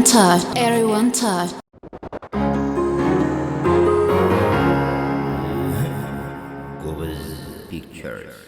Touch. Everyone touch. ጎበዝ ፒክቸርስ።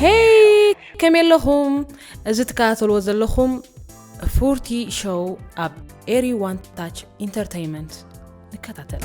ሄይ፣ ከመይ ኣለኹም? እዚ ትከታተልዎ ዘለኹም ፉርቲ ሾው ኣብ ኤሪ ዋን ታች ኢንተርተይመንት። ንከታተል።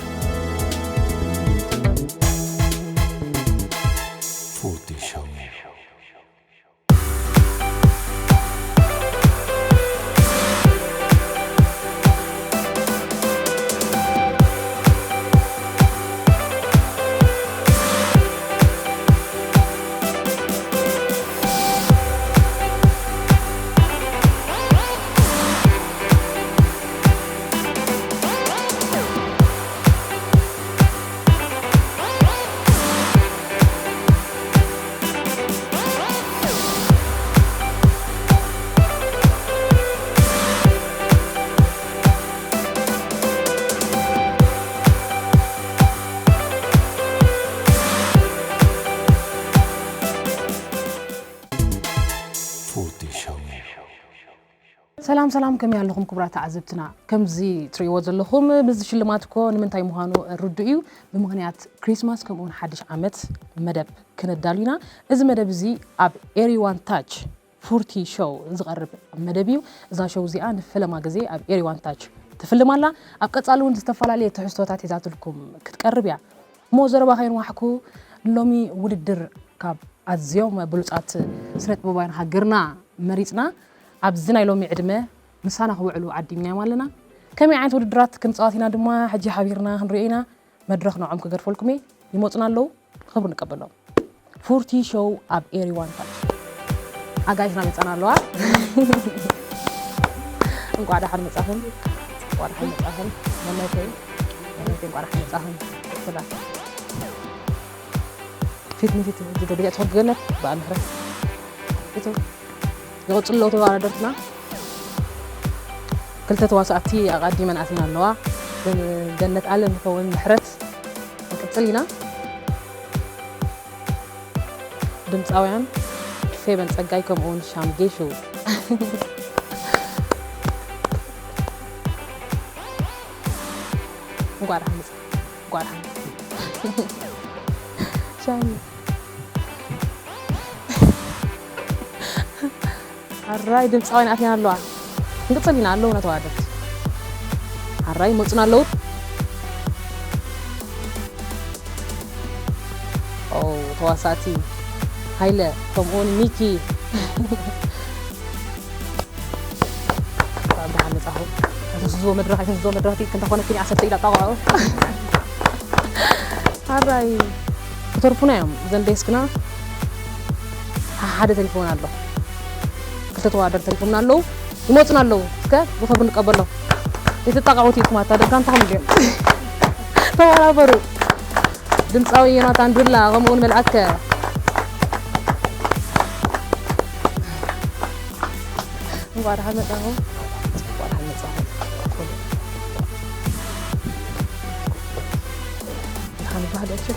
ሰላም ሰላም፣ ከመይ ኣለኹም ክቡራት ተዓዘብትና? ከምዚ ትርእይዎ ዘለኹም፣ ምስዚ ሽልማት እኮ ንምንታይ ምዃኑ ርዱእ እዩ። ብምኽንያት ክሪስማስ ከምኡውን ሓድሽ ዓመት መደብ ክነዳሉ ኢና። እዚ መደብ እዚ ኣብ ኤሪ ዋን ታች ፉርቲ ሾው ዝቐርብ መደብ እዩ። እዛ ሾው እዚኣ ንፈለማ ግዜ ኣብ ኤሪ ዋን ታች ትፍልም ኣላ። ኣብ ቀጻሊ እውን ዝተፈላለየ ትሕዝቶታት ሒዛትልኩም ክትቀርብ እያ። እሞ ዘረባ ከየንዋሕኩ፣ ሎሚ ውድድር ካብ ኣዝዮም ብሉጻት ስነ ጥበባውያን ሃገርና መሪጽና ኣብዚ ናይ ሎሚ ዕድመ ምሳና ክውዕሉ ዓዲምናዮም ኣለና። ከመይ ዓይነት ውድድራት ክንጻወት ኢና ድማ ሕጂ ሓቢርና ክንሪኦ ኢና። መድረኽ ንዖም ክገድፈልኩም እየ። ይመጹና ኣለዉ፣ ክብሪ ንቀበሎም። ፉርቲ ሾው ኣብ ኤሪ ዋን ታች ኣጋይሽና መጻና ኣለዋ። እንቋዕ ደሓን መጻኹም፣ እንቋዕ ደሓን መጻኹም። መመተይ መመተይ እንቋዕ ደሓን መጻኹም። ስላ ፊት ንፊት ሕጂ ደረጃ ትኸዱ ገነት ብኣ ምሕረት። እቶ ይቕጽሉ ኣለዉ ተወዳደርትና። ክልተ ተዋሳእቲ ኣቓዲመን ኣትና ኣለዋ። ገነት ኣለም ይኸውን ምሕረት። ንቅጽል ኢና። ድምፃውያን ፌበን ጸጋይ ከምኡውን ሻም ጌሹ። እንቋዕ ደሓን መጻ። እንቋዕ ደሓን መጻ። ሻም። ኣራይ ድምፃውያን ኣትያን ኣለዋ። ክንቅፅል ኢና ኣለዉ ነተዋደድቲ። ኣራይ መፁና ኣለዉ። ኦ ተዋሳእቲ ሃይለ ከምኡውን ሚኪ። ብሓን መፃኹ ኣይተስዝዎ መድረኽ ኣይተስዝዎ መድረኽ ኢልክ እንተኾነ ክኒ ዓሰርተ ኢላ ጣቋዑ ኣራይ ክተርፉና እዮም ዘን ዴስክና ሓደ ተሪፎን ኣሎ ክልተ ተዋደር ተሪፎምና ኣለዉ ይመፁና ኣለዉ እስከ ብክብሪ ንቀበሎም የተጣቃወት ኢልኩም ኣታ ደጋ እንተኹም እንዲኦም ተወራበሩ ድምፃዊ ዮናታን ዱላ ከምኡውን መልኣከ እንኳዕ ደሓን መጻኹም። እንኳዕ ደሓን መጻኹም። ደሓን ባህል ያቸው።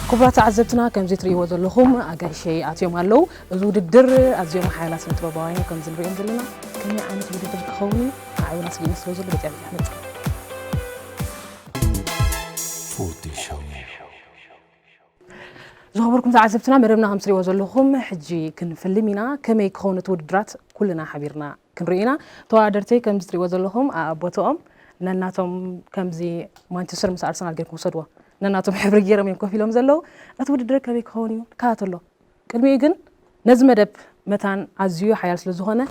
ክቡራት ተዓዘብትና ከምዚ ትርእይዎ ዘለኹም ኣጋይሸይ ኣትዮም ኣለዉ። እዚ ውድድር ኣዝዮም ሓያላት ስነ ጥበባውያን እዮም ከምዚ ንሪኦም ዘለና። ከመይ ዓይነት ውድድር ክኸውን እዩ? ንዓይ እውን ኣስጊእኒ ስለ ዘሎ በዚኣ በዚኣ መጽእ። ዝኸበርኩም ተዓዘብትና መደብና ከም ትሪእዎ ዘለኹም ሕጂ ክንፍልም ኢና ከመይ ክኸውን እቲ ውድድራት ኩልና ሓቢርና ክንርኢ ኢና ተወዳደርተይ ከምዚ ትሪእዎ ዘለኹም ኣቦትኦም ነናቶም ከምዚ ማንቸስተር ምስ ኣርሰናል ጌርኩም ውሰድዎ ነናቶም ሕብሪ ገይሮም እዮም ኮፍ ኢሎም ዘለዉ እቲ ውድድር ከመይ ክኸውን እዩ ንከታተሎ ቅድሚኡ ግን ነዚ መደብ መታን ኣዝዩ ሓያል ስለ ዝኾነ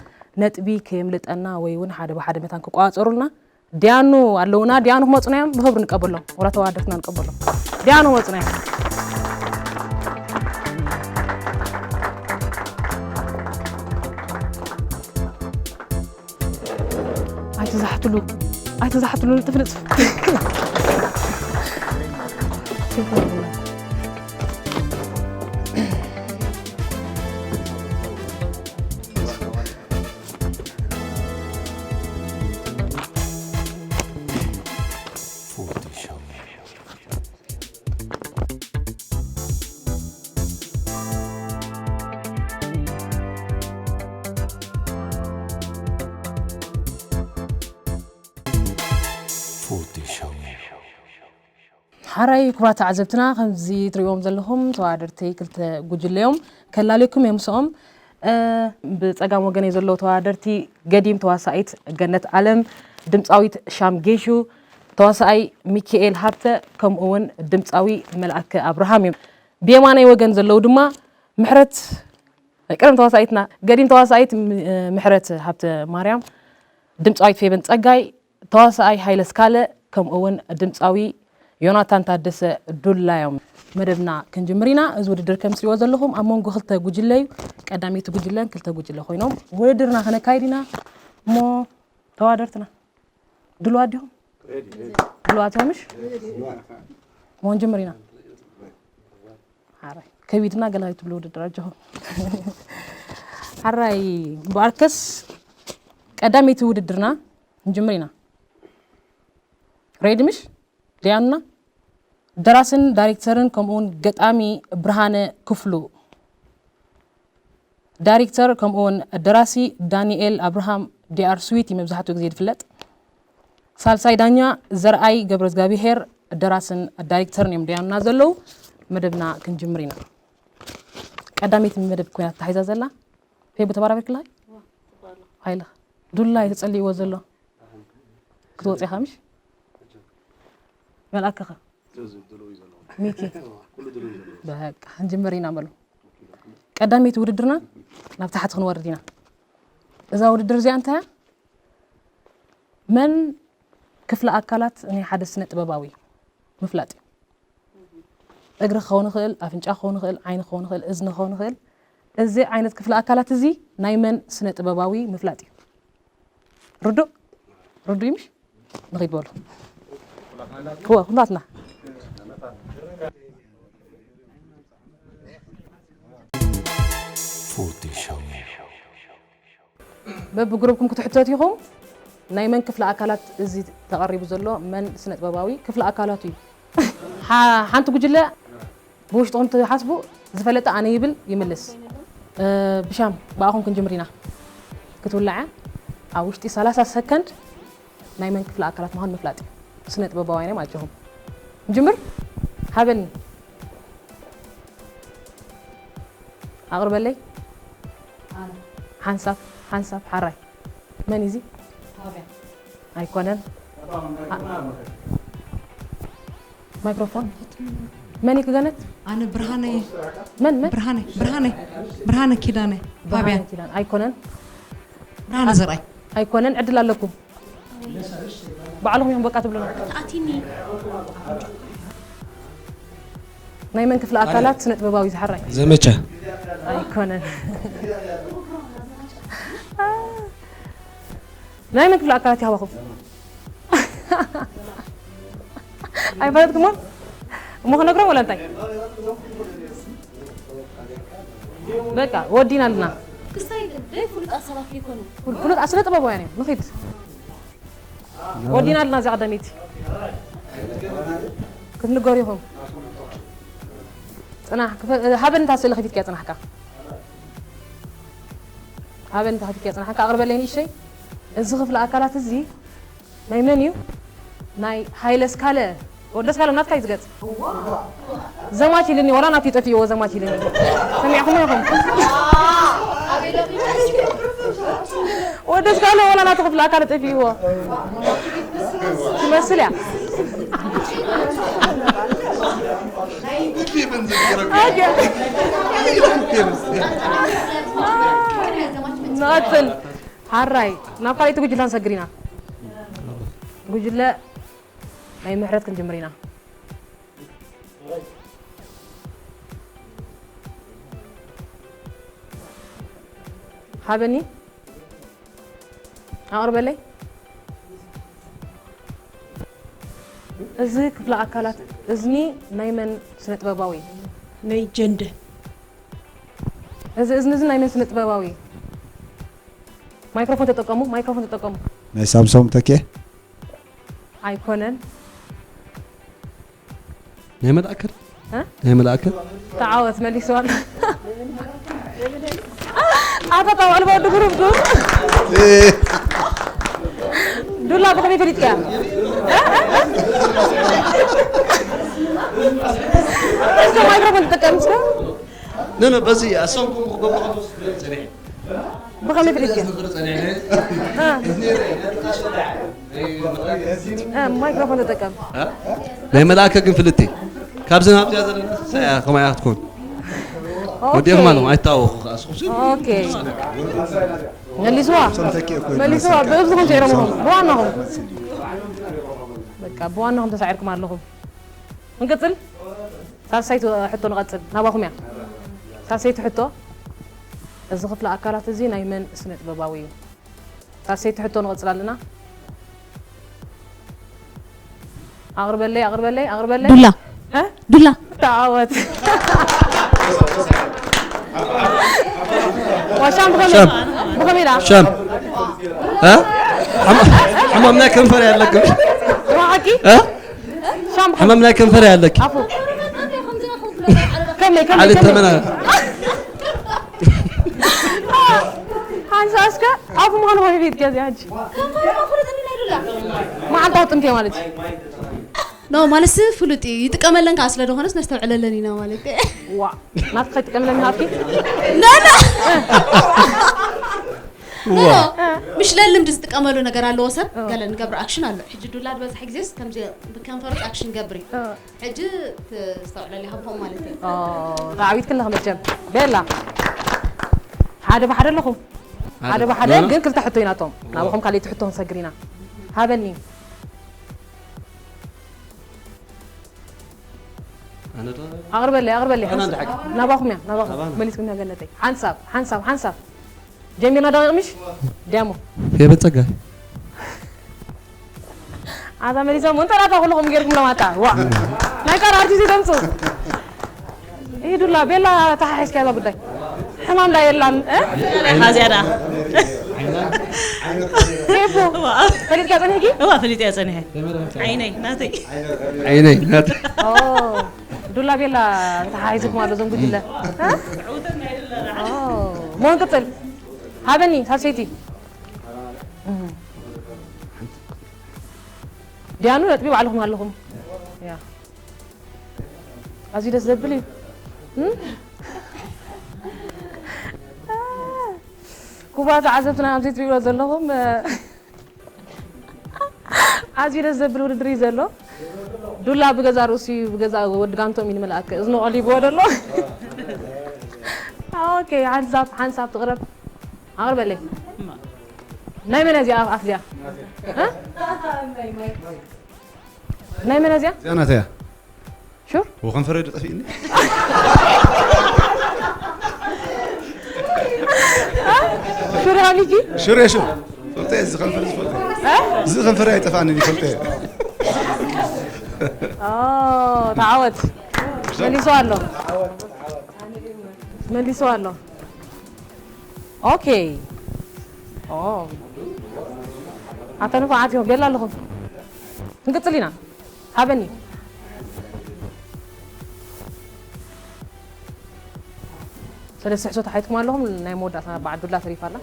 ነጥቢ ከየምልጠና ወይ እውን ሓደ ብሓደ መታን ክቋፀሩልና ዲያኑ ኣለውና ዲያኑ ክመፁና እዮም ብክብሪ ንቀበሎም ወላ ተዋደርትና ንቀበሎም ዲያኑ መፁና እዮም ዛሕትሉ ኣይተዛሕትሉ ንጥፍንጥፍ። ሓራይ ክቡራት ተዓዘብትና፣ ከምዚ ትሪእዎም ዘለኹም ተወዳደርቲ ክልተ ጉጅለ እዮም። ከላልየኩም እዮም ምስኦም። እ፣ ብጸጋም ወገነይ ዘለዉ ተወዳደርቲ፣ ገዲም ተዋሳኢት ገነት ኣለም፣ ድምጻዊት ሻም ጌሹ፣ ተዋሳኣይ ሚኪኤል ሃብተ፣ ከምኡ እውን ድምጻዊ መልኣከ ኣብርሃም እዮም። ብየማናይ ወገን ዘለዉ ድማ ምሕረት፣ ቀደም ተዋሳኢትና፣ ገዲም ተዋሳኢት ም-፣ ምሕረት ሃብተ ማርያም፣ ድምጻዊት ፌበን ጸጋይ፣ ተዋሳኣይ ሃይለ ስካለ፣ ከምኡ እውን ድምጻዊ ዮናታን ታደሰ ዱላ እዮም። መደብና ክንጅምር ኢና። እዚ ውድድር ከም ትሪእዎ ዘለኹም ኣብ መንጎ ክልተ ጉጅለ እዩ። ቀዳመይቲ ጉጅለን ክልተ ጉጅለ ኮይኖም ውድድርና ከነካይድ ኢና። እሞ ተዋደርትና ድሉዋት ዲኹም? ድሉዋት እዮም ምሽ? እሞ ክንጅምር ኢና። ሓራይ ከቢድና ገለ ኣይትብሉ ውድድር ኣጆኹም። ሓራይ እምበኣርከስ ቀዳመይቲ ውድድርና ክንጅምር ኢና። ሬዲ ምሽ? ዲያና? ደራስን ዳይሬክተርን ከምኡውን ገጣሚ ብርሃነ ክፍሉ። ዳይሬክተር ከምኡውን ደራሲ ዳንኤል ኣብርሃም፣ ዲኣር ስዊት እዩ መብዛሕትኡ ግዜ ዝፍለጥ። ሳልሳይ ዳኛ ዘርኣይ ገብረዝጋብሄር፣ ደራስን ዳይሬክተርን እዮም ዲያና ዘለዉ። መደብና ክንጅምር ኢና። ቀዳመይቲ መደብ ኮይና ተታሒዛ ዘላ ፌቡ ተባራበርክላይ? ሃይለ ዱላ እዩ ተጸሊእዎ ዘሎ። ክትወጽእ ኢኻ ምሽ? መልኣክኻ? ሚኪ። በቃ፣ ክንጅምር ኢና በሉ። ቀዳመይቲ ውድድርና ናብ ታሕቲ ክንወርድ ኢና። እዛ ውድድር እዚኣ እንታይ እያ? መን ክፍለ ኣካላት ናይ ሓደ ስነ ጥበባዊ ምፍላጥ እዩ። እግሪ ክኸውን ይኽእል፣ ኣፍንጫ ክኸውን ይኽእል፣ ዓይኒ ክኸውን ይኽእል፣ እዝኒ ክኸውን ይኽእል። እዚ ዓይነት ክፍለ ኣካላት እዚ ናይ መን ስነ ጥበባዊ ምፍላጥ እዩ። ርዱእ? ርዱእ እዩ ምሽ? ንኺድ በሉ። ክወ-፣ ኩላትና። ፎርቲ ሾው። በብግሩፕኩም ክትሕተቱ ኢኹም። ናይ መን ክፍለ ኣካላት እዚ ተቐሪቡ ዘሎ? መን ስነ ጥበባዊ ክፍለ ኣካላቱ እዩ? ሓ-፣ ሓንቲ ጉጅለ ብውሽጥኹም ትሓስቡ፣ ዝፈለጠ ኣነ ይብል ይምልስ። እ፣ ብሻም ብኣኹም ክንጅምር ኢና። ክትውላዐ ኣብ ውሽጢ ሰላሳ ሰከንድ ናይ መን ክፍለ ኣካላት ምዃን ምፍላጥ እዩ። ስነ ጥበባውያን እዮም ኣጆኹም። ንጅምር። ሃበኒ። ኣቕርበለይ። ሓንሳብ፣ ሓንሳብ፣ ሓራይ። መን እዩ እዚ? ኣይኮነን። ኣ-፣ ማይክሮፎን። መን እዩ ክገነት? ኣነ ብርሃነ። መን፣ መን? ብርሃነ፣ ብርሃነ፣ ብርሃነ ኪዳነ። ብርሃነ ፋብያን። ኪዳነ። ኣይኮነን። ብርሃነ ዘርኣይ። ኣይኮነን። ዕድል ኣለኩም። ባዕልኹም ኢኹም በቃ ትብሉና። ኣቲኒ። ናይ መን ክፍለ ኣካላት ስነ ጥበባዊ ዝሓራይ? ዘመቻ። ኣይኮነን። ናይ መን ክፍለ ኣካላት ይሃባኹም? ኣይፈለጥኩሞን? እሞ ክነግሮም ወላ እንታይ? በቃ ወዲና ኣለና። ክስታይ ዘይፍሉጣት ሰባት ይኮኑ። ፍሉጣት ስነ ጥበባውያን እዮም። ንኺድ። ወዲና ኣለና እዚኣ ቀዳመይቲ። ክትንገሩ ኢኹም። ጽናሕ፣ ክፈ-፣ ሃበኒ እታ ስእሊ ከፊትክያ ጽናሕካ። ሃበኒ እታ ከፊትክያ ጽናሕካ፣ ኣቕርበለይ ንእሽተይ። እዚ ክፍለ ኣካላት እዚ ናይ መን እዩ? ናይ ሃይለ ስካለ። ወደ ስካለ ናትካ እዩ ዝገጽ። ዘማች ኢልኒ፣ ዋላ ናቱ ጠፊእዎ ዘማች ኢልኒ። ሰሚዕኹም ኢኹም። ወደ ስካለ ዋላ ናቱ ክፍለ ኣካል ጠፊእዎ። ትመስል እያ። ኦኬ። ንቐጽል። ሓራይ፣ ናብ ካልኣይቲ ጉጅለ ንሰግር ኢና። ጉጅለ ናይ ምሕረት ክንጅምር ኢና። ሃበኒ። ኣቕርበለይ። እዚ ክፍለ ኣካላት እዝኒ ናይ መን ስነ ጥበባዊ? ናይ ጀንደ እዚ እዝኒ እዚ ናይ መን ስነ ጥበባዊ? ማይክሮፎን ተጠቀሙ፣ ማይክሮፎን ተጠቀሙ። ናይ ሳምሶም ተኬ ኣይኮነን። ናይ መልኣከ እ? ናይ መልኣከ ተዓወት መሊስዋል። ኣታ ተባዕል ወዲ ግሩብ ዱር ዱላ ብኸመይ ፈሊጥያ? እስከ ማይክሮፎን ትጥቀም እስከ ነ በዚ ኣሰንኩም ክገብሩ ከለዉ ዝኽእል ጸኒሐ ብኸመይ ፈሊጥያ? ዝኽእል ጸኒሐ እ፣ እ፣ ማይክሮፎን ተጠቀም። ናይ መልኣከ ግን ፍልቲ ካብዚ ናብዚኣ ዘለና ሰያ ከማያ ክትኮን ወዲኦም ኣለኹም ኣይታወኹ ከኣስኹም ኦኬ መሊስዋ መሊስዋ ብእብዝኹም ሰዒሮም ኣለኹም ብዋናኹም በቃ ብዋናኹም ተሳዒርኩም ኣለኹም። ንቅፅል ሳልሳይቲ ሕቶ ንቐፅል ናባኹም እያ። ሳልሳይቲ ሕቶ እዚ ክፍለ ኣካላት እዚ ናይ መን ስነ ጥበባዊ እዩ? ሳልሰይቲ ሕቶ ንቐጽል ኣለና። ኣቕርበለይ ኣቕርበለይ ኣቕርበለይ ዱላ እ? ዱላ ተዓወት ዋሻም ብኸመይ ሻም። ብኸመይ ደኣ ሻም እ? ሕማ- ሕማም ናይ ከንፈር ያለክም ብሓቂ እ? ሻም ብኸመይ ሕማም ናይ ከንፈር ያለክ ኣፉ ከመይ ከመይ ዓሊ ከመይ ተመና ሓንሳ እስከ ኣፉ ምዃኑ ኾይኑ ቤት ገዚያ ሕጂ መዓልታዊ ጥምት ማለት እዩ ኖ ማለት ፍሉጥ እዩ ይጥቀመለን ከዓ ስለ ዝኾነስ ነስተውዕለለን ኢና ማለት እዩ ዋ ናትካ ይጥቀምለን ሃብቲ ኖ ኖ ኖ ኖ ምሽ ለልምድ ዝጥቀመሉ ነገር ኣለዎ ሰብ ገለ ንገብር ኣክሽን ኣሎ ሕጂ ዱላ ዝበዝሕ ግዜስ ከምዚ ብከንፈሮት ኣክሽን ገብር እዩ ሕጂ ተስተውዕለል ይሃብኹም ማለት እዩ ተዓዊት ክለኽ መቸም ቤላ ሓደ ብሓደ ኣለኹም ሓደ ብሓደ ግን ክልተ ሕቶ ኢና ናቶም ናባኹም ካልእ ትሕቶ ክንሰግር ኢና ሃበኒ ኣቕርበለይ ኣቕርበለይ ናባኹም እያ ናባኹም መሊስኩም እያ ገነተይ ሓንሳብ ሓንሳብ ሓንሳብ ጀሚርና ደቂቕ ምሽ ዲያሞ ፌበን ጸጋይ ኣዛ መሊሶም እንተ ናታ ኩልኹም ጌርኩም ለማታ ዋ ናይ ቃል ኣርቲስት ደምፁ ይዱላ ቤላ ተሓሒዝካ ያዛ ጉዳይ ሕማም ዳ የላን ኢኻ ዝያዳ ቴፖ ፈሊጥካ ፀኒሕኪ እዋ ፈሊጠ እያ ፀኒሐ ዓይነይ ናተይ ዓይነይ ናት ዱላ ቤላ ተሓሒዝኩም ኣሎ ዞም ጉጅለ ሞ ንቅፅል ሃበኒ ሳልሰይቲ ዲያኑ ነጥቢ ባዕልኹም ኣለኹም ኣዝዩ ደስ ዘብል እዩ ኩባ ተዓዘብትና ኣብዚ ትሪእዎ ዘለኹም ኣዝዩ ደስ ዘብል ውድድር እዩ ዘሎ ዱላ ብገዛ ርእሱ እዩ ብገዛ ወዲ ጋንቶም እዩ ንመልኣከ እዝኑ ቀሊብዎ ደሎ ኦኬ ሓንሳብ ሓንሳብ ትቕረብ ኣቕርበለይ ናይ መን እዚኣ ኣፍ እዚኣ ናይ መን እዚኣ እዚኣ ናተያ ሹር ወኸንፈረ ዶ ጠፊእኒ ሹር ሃሊኪ ሽር ሽር ፈልጠ እዚ ከንፈር ዝፈልጠ እዚ ከንፈር ኣይጠፋእኒ ይፈልጠ ተዓወት መሊሱ ኣሎ መሊሱ ኣሎ ኦኬ ኣታ ንፉዓት ኢኹም ቤላ ኣለኹም ክንቅፅል ኢና ሃበኒ ሰለስተ ሕሶ ተሓይትኩም ኣለኹም ናይ መወዳእታ በዓል ዱላ ተሪፋ ኣላ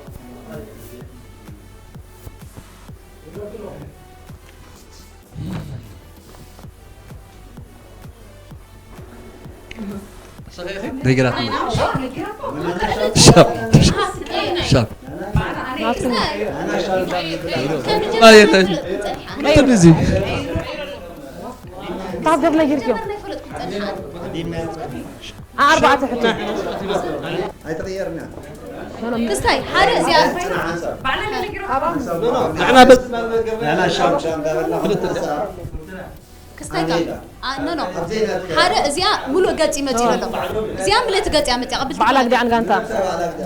ነገራት ሻብ ሻብ ናትኩም እዚ ታብ ገብ ነጊርክዮ ኣርባዕተ ሕቶ ክስታይ ሓደ እዚኣ ንሕና በዚ ክስታይ ኖ ኖ ሓደ እዚኣ ሙሉእ ገፅ ይመፅእ ኣሎ እዚኣ ምልእቲ ገፅ እያ መፅያ ቅብል ባዕላ ግዲዓን ጋንታ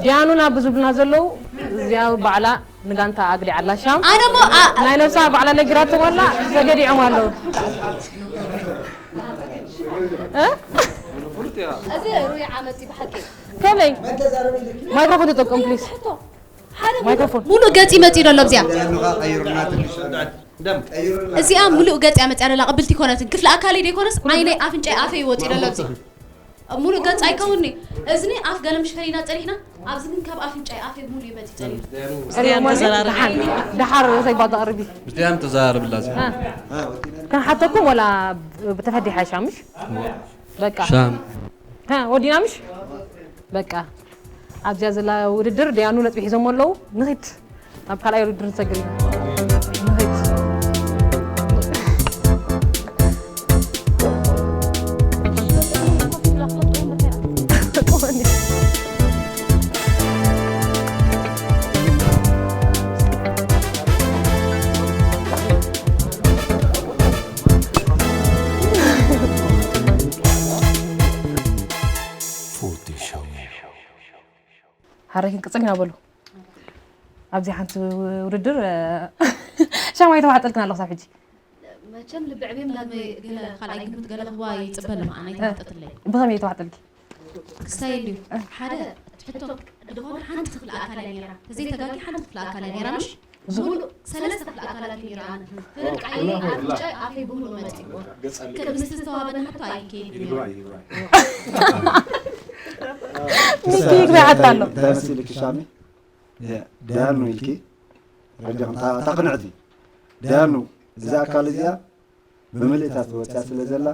ዲያኑና ብዙብልና ዘለዉ እዚኣ ባዕላ ንጋንታ ኣግዲዓ ኣላ ሻም ኣነ ሞ ናይ ነብሳ ባዕላ ነጊራቶም ኣላ ተገዲዖም ኣለዉ እ? እዚ ሩይ ዓመት እዩ ብሓቂ። ከመይ? ማይክሮፎን ተጠቀም ፕሊዝ። ማይክሮፎን። ሙሉእ ገጽ ይመጽእ ዘሎ ኣብዚኣ። እዚኣ ሙሉእ ገጽ እያ መጽያ ዘላ፣ ቅብልቲ ኣይኮነትን። ክፍሊ ኣካለይ ዘይኮነስ ዓይነይ፣ ኣፍንጫይ፣ ኣፈይ ይወጽእ ዘሎ ኣብዚ። ሙሉእ ገጽ ኣይከውንኒ። እዝኒ ኣፍ ገለ ምሽ ፈሊና ጸኒሕና፣ ኣብዚ ግን ካብ ኣፍንጫይ ኣፈይ ሙሉእ ይመጽእ ጸኒሑ። ደሓር ርእሰይ ባዶ ኣቕርቢ። ምስቲኣም ተዛረብላ እዚኣ። እ። ክንሓተኩም ወላ ብተፈዲሓ ይሻምሽ? በቃ። ሻም። ሀ፣ ወዲና ምሽ? በቃ። ኣብዚኣ ዘላ ውድድር ደያኑ ነጥቢ ሒዞም ኣለዉ። ንኺድ። ናብ ካልኣይ ውድድር ንሰግር ኢና። ንኺድ። ሓራይ ክንቅጽል ኢና በሉ። ኣብዚ ሓንቲ ውድድር፣ እ፣ ሻማይ ተዋሕጠልክን ኣለኹ ሳብ ሕጂ። መቸም ልቢ ዕብየም ዳግመ ገለ ካልኣይ ግምት ገለ ክህባ ይጽበ ኣለኹ፣ ኣነ ኣይተዋሕጠትለይ። ብኸመይ የተዋሕጠልኪ? ክስታይ እንድዩ። ሓደ ትሕቶ ዝኾነ ሓንቲ ክፍሊ ኣካል እያ ነይራ። ተዘይተጋጊ ሓንቲ ክፍሊ ኣካል እያ ነይራ፣ ምሽ? ሙሉእ ሰለስተ ክፍሊ ኣካላት እዩ ነይራ። ኣነ ፍርቂ ዓይነይ፣ ኣፍንጫይ፣ ኣፈይ ብምሉእ መጺኡ። ክብ ምስቲ ዝተዋህበና ሕቶ ኣይከይድ ነይሩ። ይግባይ፣ ይግባይ። ሚኪ ይግባይ ሓታ ኣሎ። እንታይ መሲልኪ ሻሚ? እ፣ ደያኑ ኢልኪ ረጃ፣ እታ፣ እታ ቅንዕቲ። ደያኑ፣ እዛ ኣካል እዚኣ ብምልእታ ተወፅያ ስለ ዘላ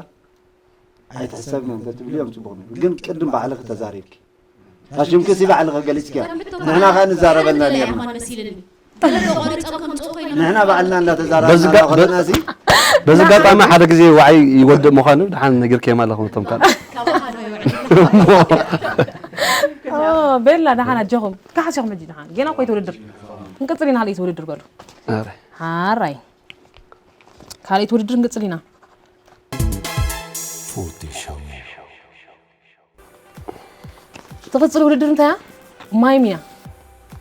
ኣይትሕሰብን እንተትብልዮም ፅቡቕ ነይሩ። ግን ቅድም ባዕልኺ ተዛሪብኪ። እታ ሽምኪ ሲ ባዕልኺ ገሊፅኪያ። ንሕና ኸ ንዛረበልና ነርና። ንሕና ባዕልና እንዳተዛረብና በዚ ጋ-፣ በ-፣ ከለና ሲ በዚ ኣጋጣሚ ሓደ ግዜ ዋዒ ይወድእ ምዃኑ ድሓን ነጊርክዮም ኣለኹም እቶም ካልእ። ኦ፣ ቤላ ደሓን ኣጆኹም። ካሓሲኹም ሕጂ ደሓን። ጌና እኮ እቲ ውድድር። ክንቅጽል ኢና፣ ካልኣይቲ ውድድር በሉ። ኣረ። ሓራይ። ካልኣይቲ ውድድር ክንቅጽል ኢና። ፎቶ ሾው። ትቕጽል ውድድር እንታይ እያ? ማይም እያ።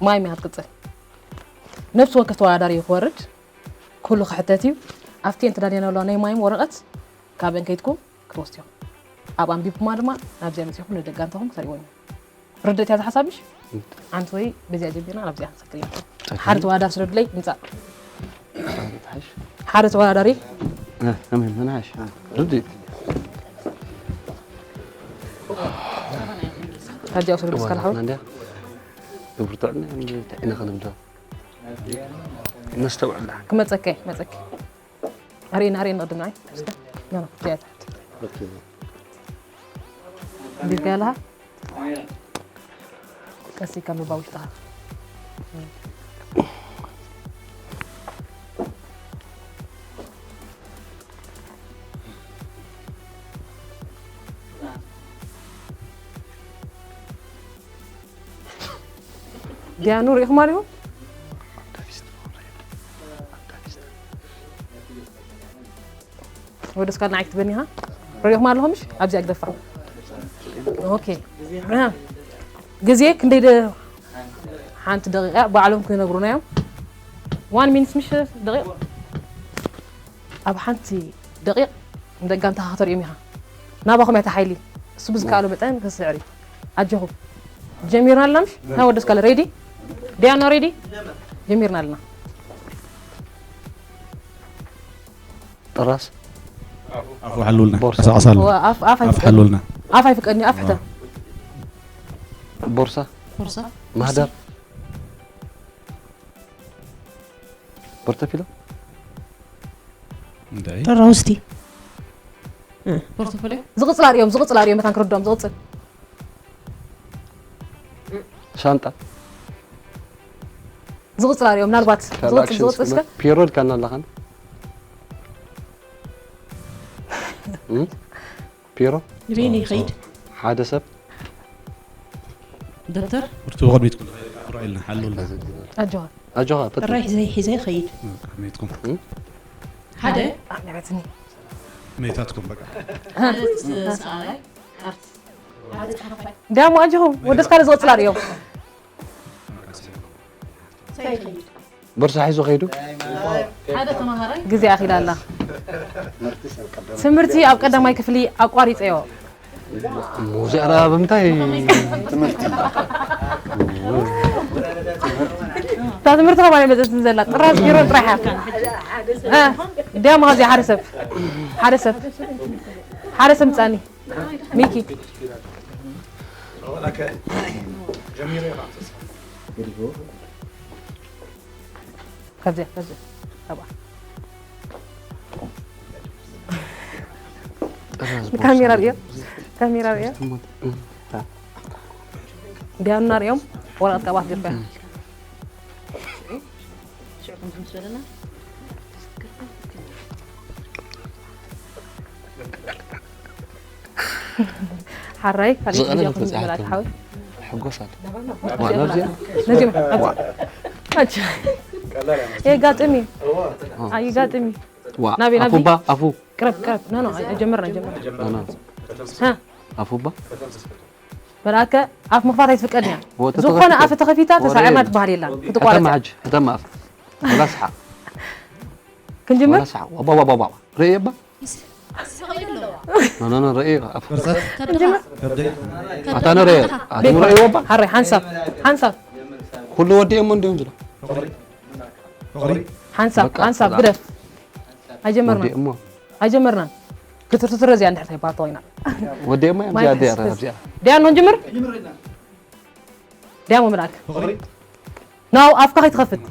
ማይም እያ ክትቅጽል። ነፍሲ ወከፍ ተወዳዳሪ እዩ ክወርድ። ኩሉ ክሕተት እዩ። ኣብቲ እየን ተዳልየን ኣለዋ ናይ ማይም ወረቐት ካብአን ከይድኩም ክትወስዱ ኢኹም። ኣብ ኣንቢብኩማ ድማ ናብዚኣ መጺኹም ንደቂ ጋንታኹም ክትሪእዎ እዩ። ርድእት እያ እዛ ሓሳብ ምሽ? ሓንቲ ወይ በዚኣ ጀሚርና ናብዚኣ ክንሰክር ኢና። ሓደ ተወዳዳሪ ስደዱለይ ይምጻእ። ሓደ ተወዳዳሪ። እ፣ ኣሜን፣ መን ሓሽ? ርድእት። ካብዚኣ ውሰዱ፣ እስከ ላሕው። እንዲያ ብርቱዕና ኢና ክንብሎ። ነስተውዕል። ክመጸከ፣ መጸከ። ኣርእየና፣ ኣርእየና ቅድም ንዓይ። እስከ። ኖ፣ ኖ፣ እዚኣ ትሕት። ኦኬ። ኣንቢብካያ ኣለኻ? ቀስ ኢልካ ምንባብ ውሽጥኻ። ዲያኑ ርኢኹማ ዲኹም? ወደ ስካል ንዓይ ክትበኒ ኢኻ? ርኢኹማ ኣለኹም ምሽ? ኣብዚኣ ግደፋ። ኦኬ። ኣሃ። ግዜ ክንደይ ደ-፣ ሓንቲ ደቂቃ ባዕሎም ክነግሩና እዮም። ዋን ሚኒት ምሽ ደቂቕ? ኣብ ሓንቲ ደቂቕ ንደጋንታኻ ከተርእዮም ኢኻ። ናባኹም እያ እታ ሓይሊ። እሱ ብዝከኣሎ መጠን ክስዕር እዩ። ኣጆኹም። ጀሚርና ኣለና ምሽ? ሃ፣ ወደ ስካለ ሬዲ? ዲያና ሬዲ? ጀሚርና ኣለና። ጥራስ? ኣፉ ሓሉልና። ቦርሳ። ቀሳቀሳሉ። ወ-፣ ኣፍ፣ ኣፍ ኣፍ ኣይፍቀድን። ሓሉልና። ኣፍ ኣይፍቀድን፣ ኣፍ ሕተ። ኣዎ። ቦርሳ? ቦርሳ? ማህደር? ፖርተፊሎ? እንታይ? ጥራውስቲ። እ። ፖርተፎሊዮ? ዝቕጽል ኣርእዮም፣ ዝቕጽል ኣርእዮም፣ መታን ክርድኦም፣ ዝቕጽል። ሻንጣ። ዝቕጽል ኣርእዮም፣ ምናልባት ካልእ ዝቕጽል፣ ኣክሽን ዝቕጽል እስከ። ፒሮ ኢልካና ኣለኻን? እም? ፒሮ? ንበይነይ ይኸይድ። ሓደ ሰብ? ደብተር? ብርቱ ብቕድሚትኩም። ቁራ ኢልና፣ ሓሉልና። ኣጆኻ። ኣጆኻ፣ ፈትኑ። ጥራይ ሒዘ፣ ሒዘ ይኸይድ። ብቕድሚትኩም። እም? ሓደ? ኣዕሚረትኒ። መይታትኩም በቃ። ሓደ ስ-፣ ሰኣላይ፣ ኣርት-፣ ሓደ ጸሓፋይ። ዳሞ ኣጆኹም፣ ወደ ስካለ ዝቕጽል ኣርእዮም። ሳይኸይድ። ቦርሳ ሒዙ ከይዱ። ሓደ ተማሃራይ። ግዜ ኣኺላ ኣላ። ትምህርቲ ሰብ ቀደም። ትምህርቲ ኣብ ቀዳማይ ክፍሊ ኣቋሪጸዮ። ሙዚቃ ዳ ብምንታይ? እታ ትምህርቲ ከማን መዘትን ዘላ ጥራዝ ቢሮ ጥራሕ እያ። እ፣ ዲያማ ከዚኣ ሓደ ሰብ፣ ሓደ ሰብ፣ ሓደ ሰብ ምጻኒ። ሚኪ። ከዚኣ፣ ከዚኣ። ኣብኣ። ካሜራ ርእዮ። ካሜራ ርእዮ። ዲያና ርእዮም። ወረቐት ቀባት ጀርባ። ሓራይ፣ ካልእ ዝቐለለ ቪድዮ ተጻሓፍ። ሓወይ። ሕጎስ ኣሎ። ዋ፣ ናብዚኣ። ነዚኦም፣ ኣብዚ። ኣች። የጋጥም እዩ። ዋ። ኣይ፣ ይጋጥም እዩ። ዋ፣ ናበይ፣ ናብዚ? ኣፉባ፣ ኣፉ። ቅረብ፣ ቅረብ። ኖ፣ ኖ፣ ኣይጀመርና፣ ኣይጀመርና። ኖ፣ ኖ። ሃ? ኣፉባ? በላከ፣ ኣፍ ምኽፋት ኣይትፍቀድን እያ። ወ-፣ ዝኾነ ተተኸፊተ። ኣፍ ተኸፊታ፣ ወረ ተሳዒርና የለ። ትበሃል የላን። ሕተማ ክትቋረጽ እያ። ሕጂ፣ ሕተማ ኣፍ። ወላ ሰሓቕ። ክንጅምር? ወላ ሰሓቕ። ዋባ፣ ዋባ፣ ዋባ። ርእየ እባ? ይስሕቕ ኣለዋ። ኖ፣ ኖ፣ ኖ፣ ርእየ። ኣፍ። ከብድኻ። ከብድኻ። ኣታ ኖ ርእየ። ከብድኻ። ኣታ ኖ ርእየ ዋባ? ሓራይ፣ ሓንሳብ። ሓንሳብ። ኩሉ ወዲኦሞ እንዲዮም ዝብሉ። ፍቕሪ። ሓንሳብ፣ በቃ፣ ሓንሳብ፣ በቃ። ግደፍ። ኣይጀመርናን። ወዲኦሞ። ኣይጀመርናን። ክትርትትረ እዚኣ እንድሕር ተይባልቶ ኮይና። ወዲኦሞ እዮም ማይ እዚኣ፣ እዚኣ፣ ሕስስ። እዚኣ። ዲያኖ ንጅምር? ዲያሞ ምልኣክ። ፍቕሪ። ናው ኣፍካ ከይትኸፍት።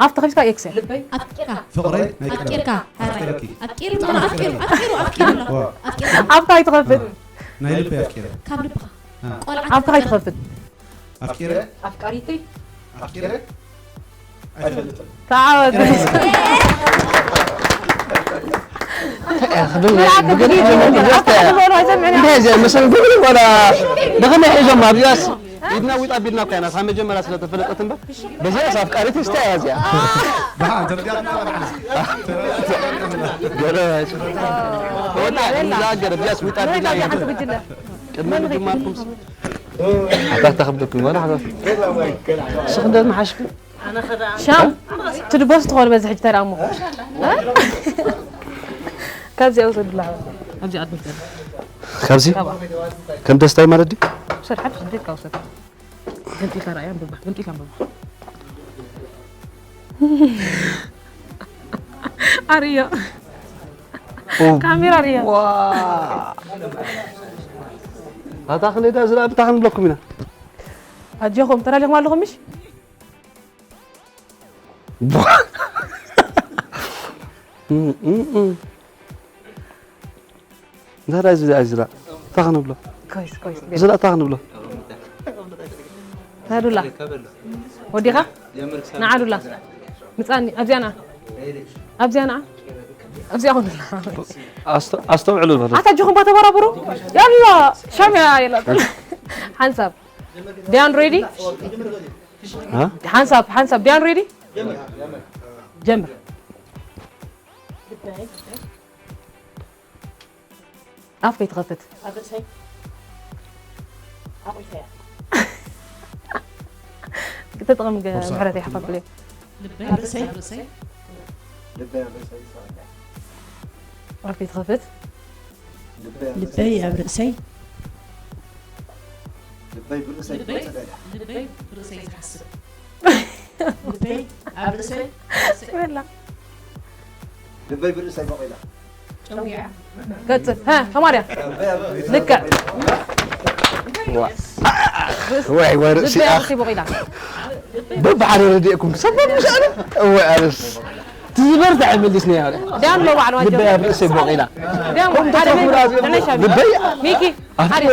ኣፍ ተኸፊትካ ኤክስ። ልበይ። ኣፍቂርካ። ፍቕረይ ናይ ቀደም። ኣፍቂርካ። ኣፍቂረኪ። ኣፍቂሩ፣ ኣፍቂሩ፣ ኣፍቂሩ፣ ኣፍቂሩ ኣሎ። ዋ። ኣፍቂርካ። ኣፍካ ከይትኸፍት። ናይ ልበይ ኣፍቂረ። ካብ ልብኻ። አ። ቆልዓ ኣፍካ ከይትኸፍት። ኣፍቂረ። ኣፍቃሪተይ። ኣፍቂረ። ኣይፈልጥን። ተዓወት። እንታይ እያ፣ ክብል ብገለ ብገለ ጀመር፣ ብገለ እንታይ እያ? እንታይ እያ፣ መሰል ብገለ ወላ ብኸመይ ሒዞም ኣብዚኣስ? ኢድና ዊጥ ኣቢልና እኮ ኢና፣ ካብ መጀመርያ ስለ ተፈለጠት እምበር። በዚኣስ ኣፍቃሪት እስታ እያ እዚኣ። ብሓ-፣ ተረዲኣትና ብሓ-፣ ገለ ወላ፣ ወላ። እዛ ገለ እዚኣስ ዊጥ ኣቢልና ወላ፣ ሓንቲ ጉጅለ። ቅድሚ ምጅማርኩምስ? ኣታ ተኸብደኩም ወላ ሓታ። ስኽ እንደ መሓሽክ? ሻም፣ ትድበስ ትኾን በዚ ሕጂ ተዳሞ። ካብዚ ኣውሰድላ። ኣብዚ ኣድምጠ። ካብዚ? ካብኣ። ከም ደስታይ ማለት ድዩ? ውሰድ፣ ሓንቲ ሽንተይ ካብ ውሰድ። ገንጢልካ ርኣያ፣ ኣንብባ። ገንጢልካ ኣንብባ። ኣርእዮ። ኦ። ካሜራ ኣርእዮ። ዋ። ኣታ ክንዳ ዝላ ብታ ክንብለኩም ኢና። ኣጆኹም፣ ተዳሊኹም ኣለኹም፣ ምሽ? ቧ። እም፣ እም፣ እም። እንታይ ደኣ እዚ ደኣ፣ እዚ ደኣ? እንታይ ክንብሎ? ኮይስ፣ ኮይስ፣ እዚ ደኣ እንታይ ክንብሎ? ናዱላ። ወዲኻ? ንዓዱላ። ምጻኒ፣ ኣብዚኣ ንዓ። ኣብዚኣ ንዓ። ኣብዚኣ ኹን። ኣስተ-፣ ኣስተውዕሉ በሉ። ኣታ ጆኹም ባተባራብሩ። ያላ፣ ሻምያ የላ። ሓንሳብ። ዲያን ሬዲ? ሃ? ሓንሳብ፣ ሓንሳብ። ዲያን ሬዲ? ጀምር። ኣፍ ከይትኸፍት። ኣብ ርእሰይ ኣቑፈያ። ተጠቐም ገ-፣ ቦርሳ። ምሕረት ይሓፋፍለዮ። ልበይ ኣብ ርእሰይ። ልበይ ኣብ ርእሰይ ይስማዕካ። ኣፍ ከይትኸፍት። ልበይ ኣብ ርእሰይ። ልበይ ኣብ ርእሰይ። ልበይ ብርእሰይ ልበይ፣ ትወፅእ ደላ። ልበይ ብርእሰይ ዝሓስብ። ልበይ ኣብ ርእሰይ። ወላ። ልበይ ብርእሰይ በቒላ። ጨዊዓ። ገጽ፣ ሃ፣ ከማርያ። ልክዕ። ዋ። ወይ፣ ወይ፣ ርእሲ ልበይ ኣኽ። ኣርሲ ቦቂላ። በብሓደ ረዲእኩም ሰፈር ምሻለ። እወ፣ ኣነስ። ትዝበርታ ኣይመልስኒ እያ። ዳም ሎ ባዕሉ ልበይ ኣብ ርእሰይ ቦቂላ። ዳም ከምኡ ሓደ ተፈጥሮ ምን? ኣዝዮም ተነሻ። ልበይ ሚኪ። ኣፍቂረ፣ ኣሪፍ።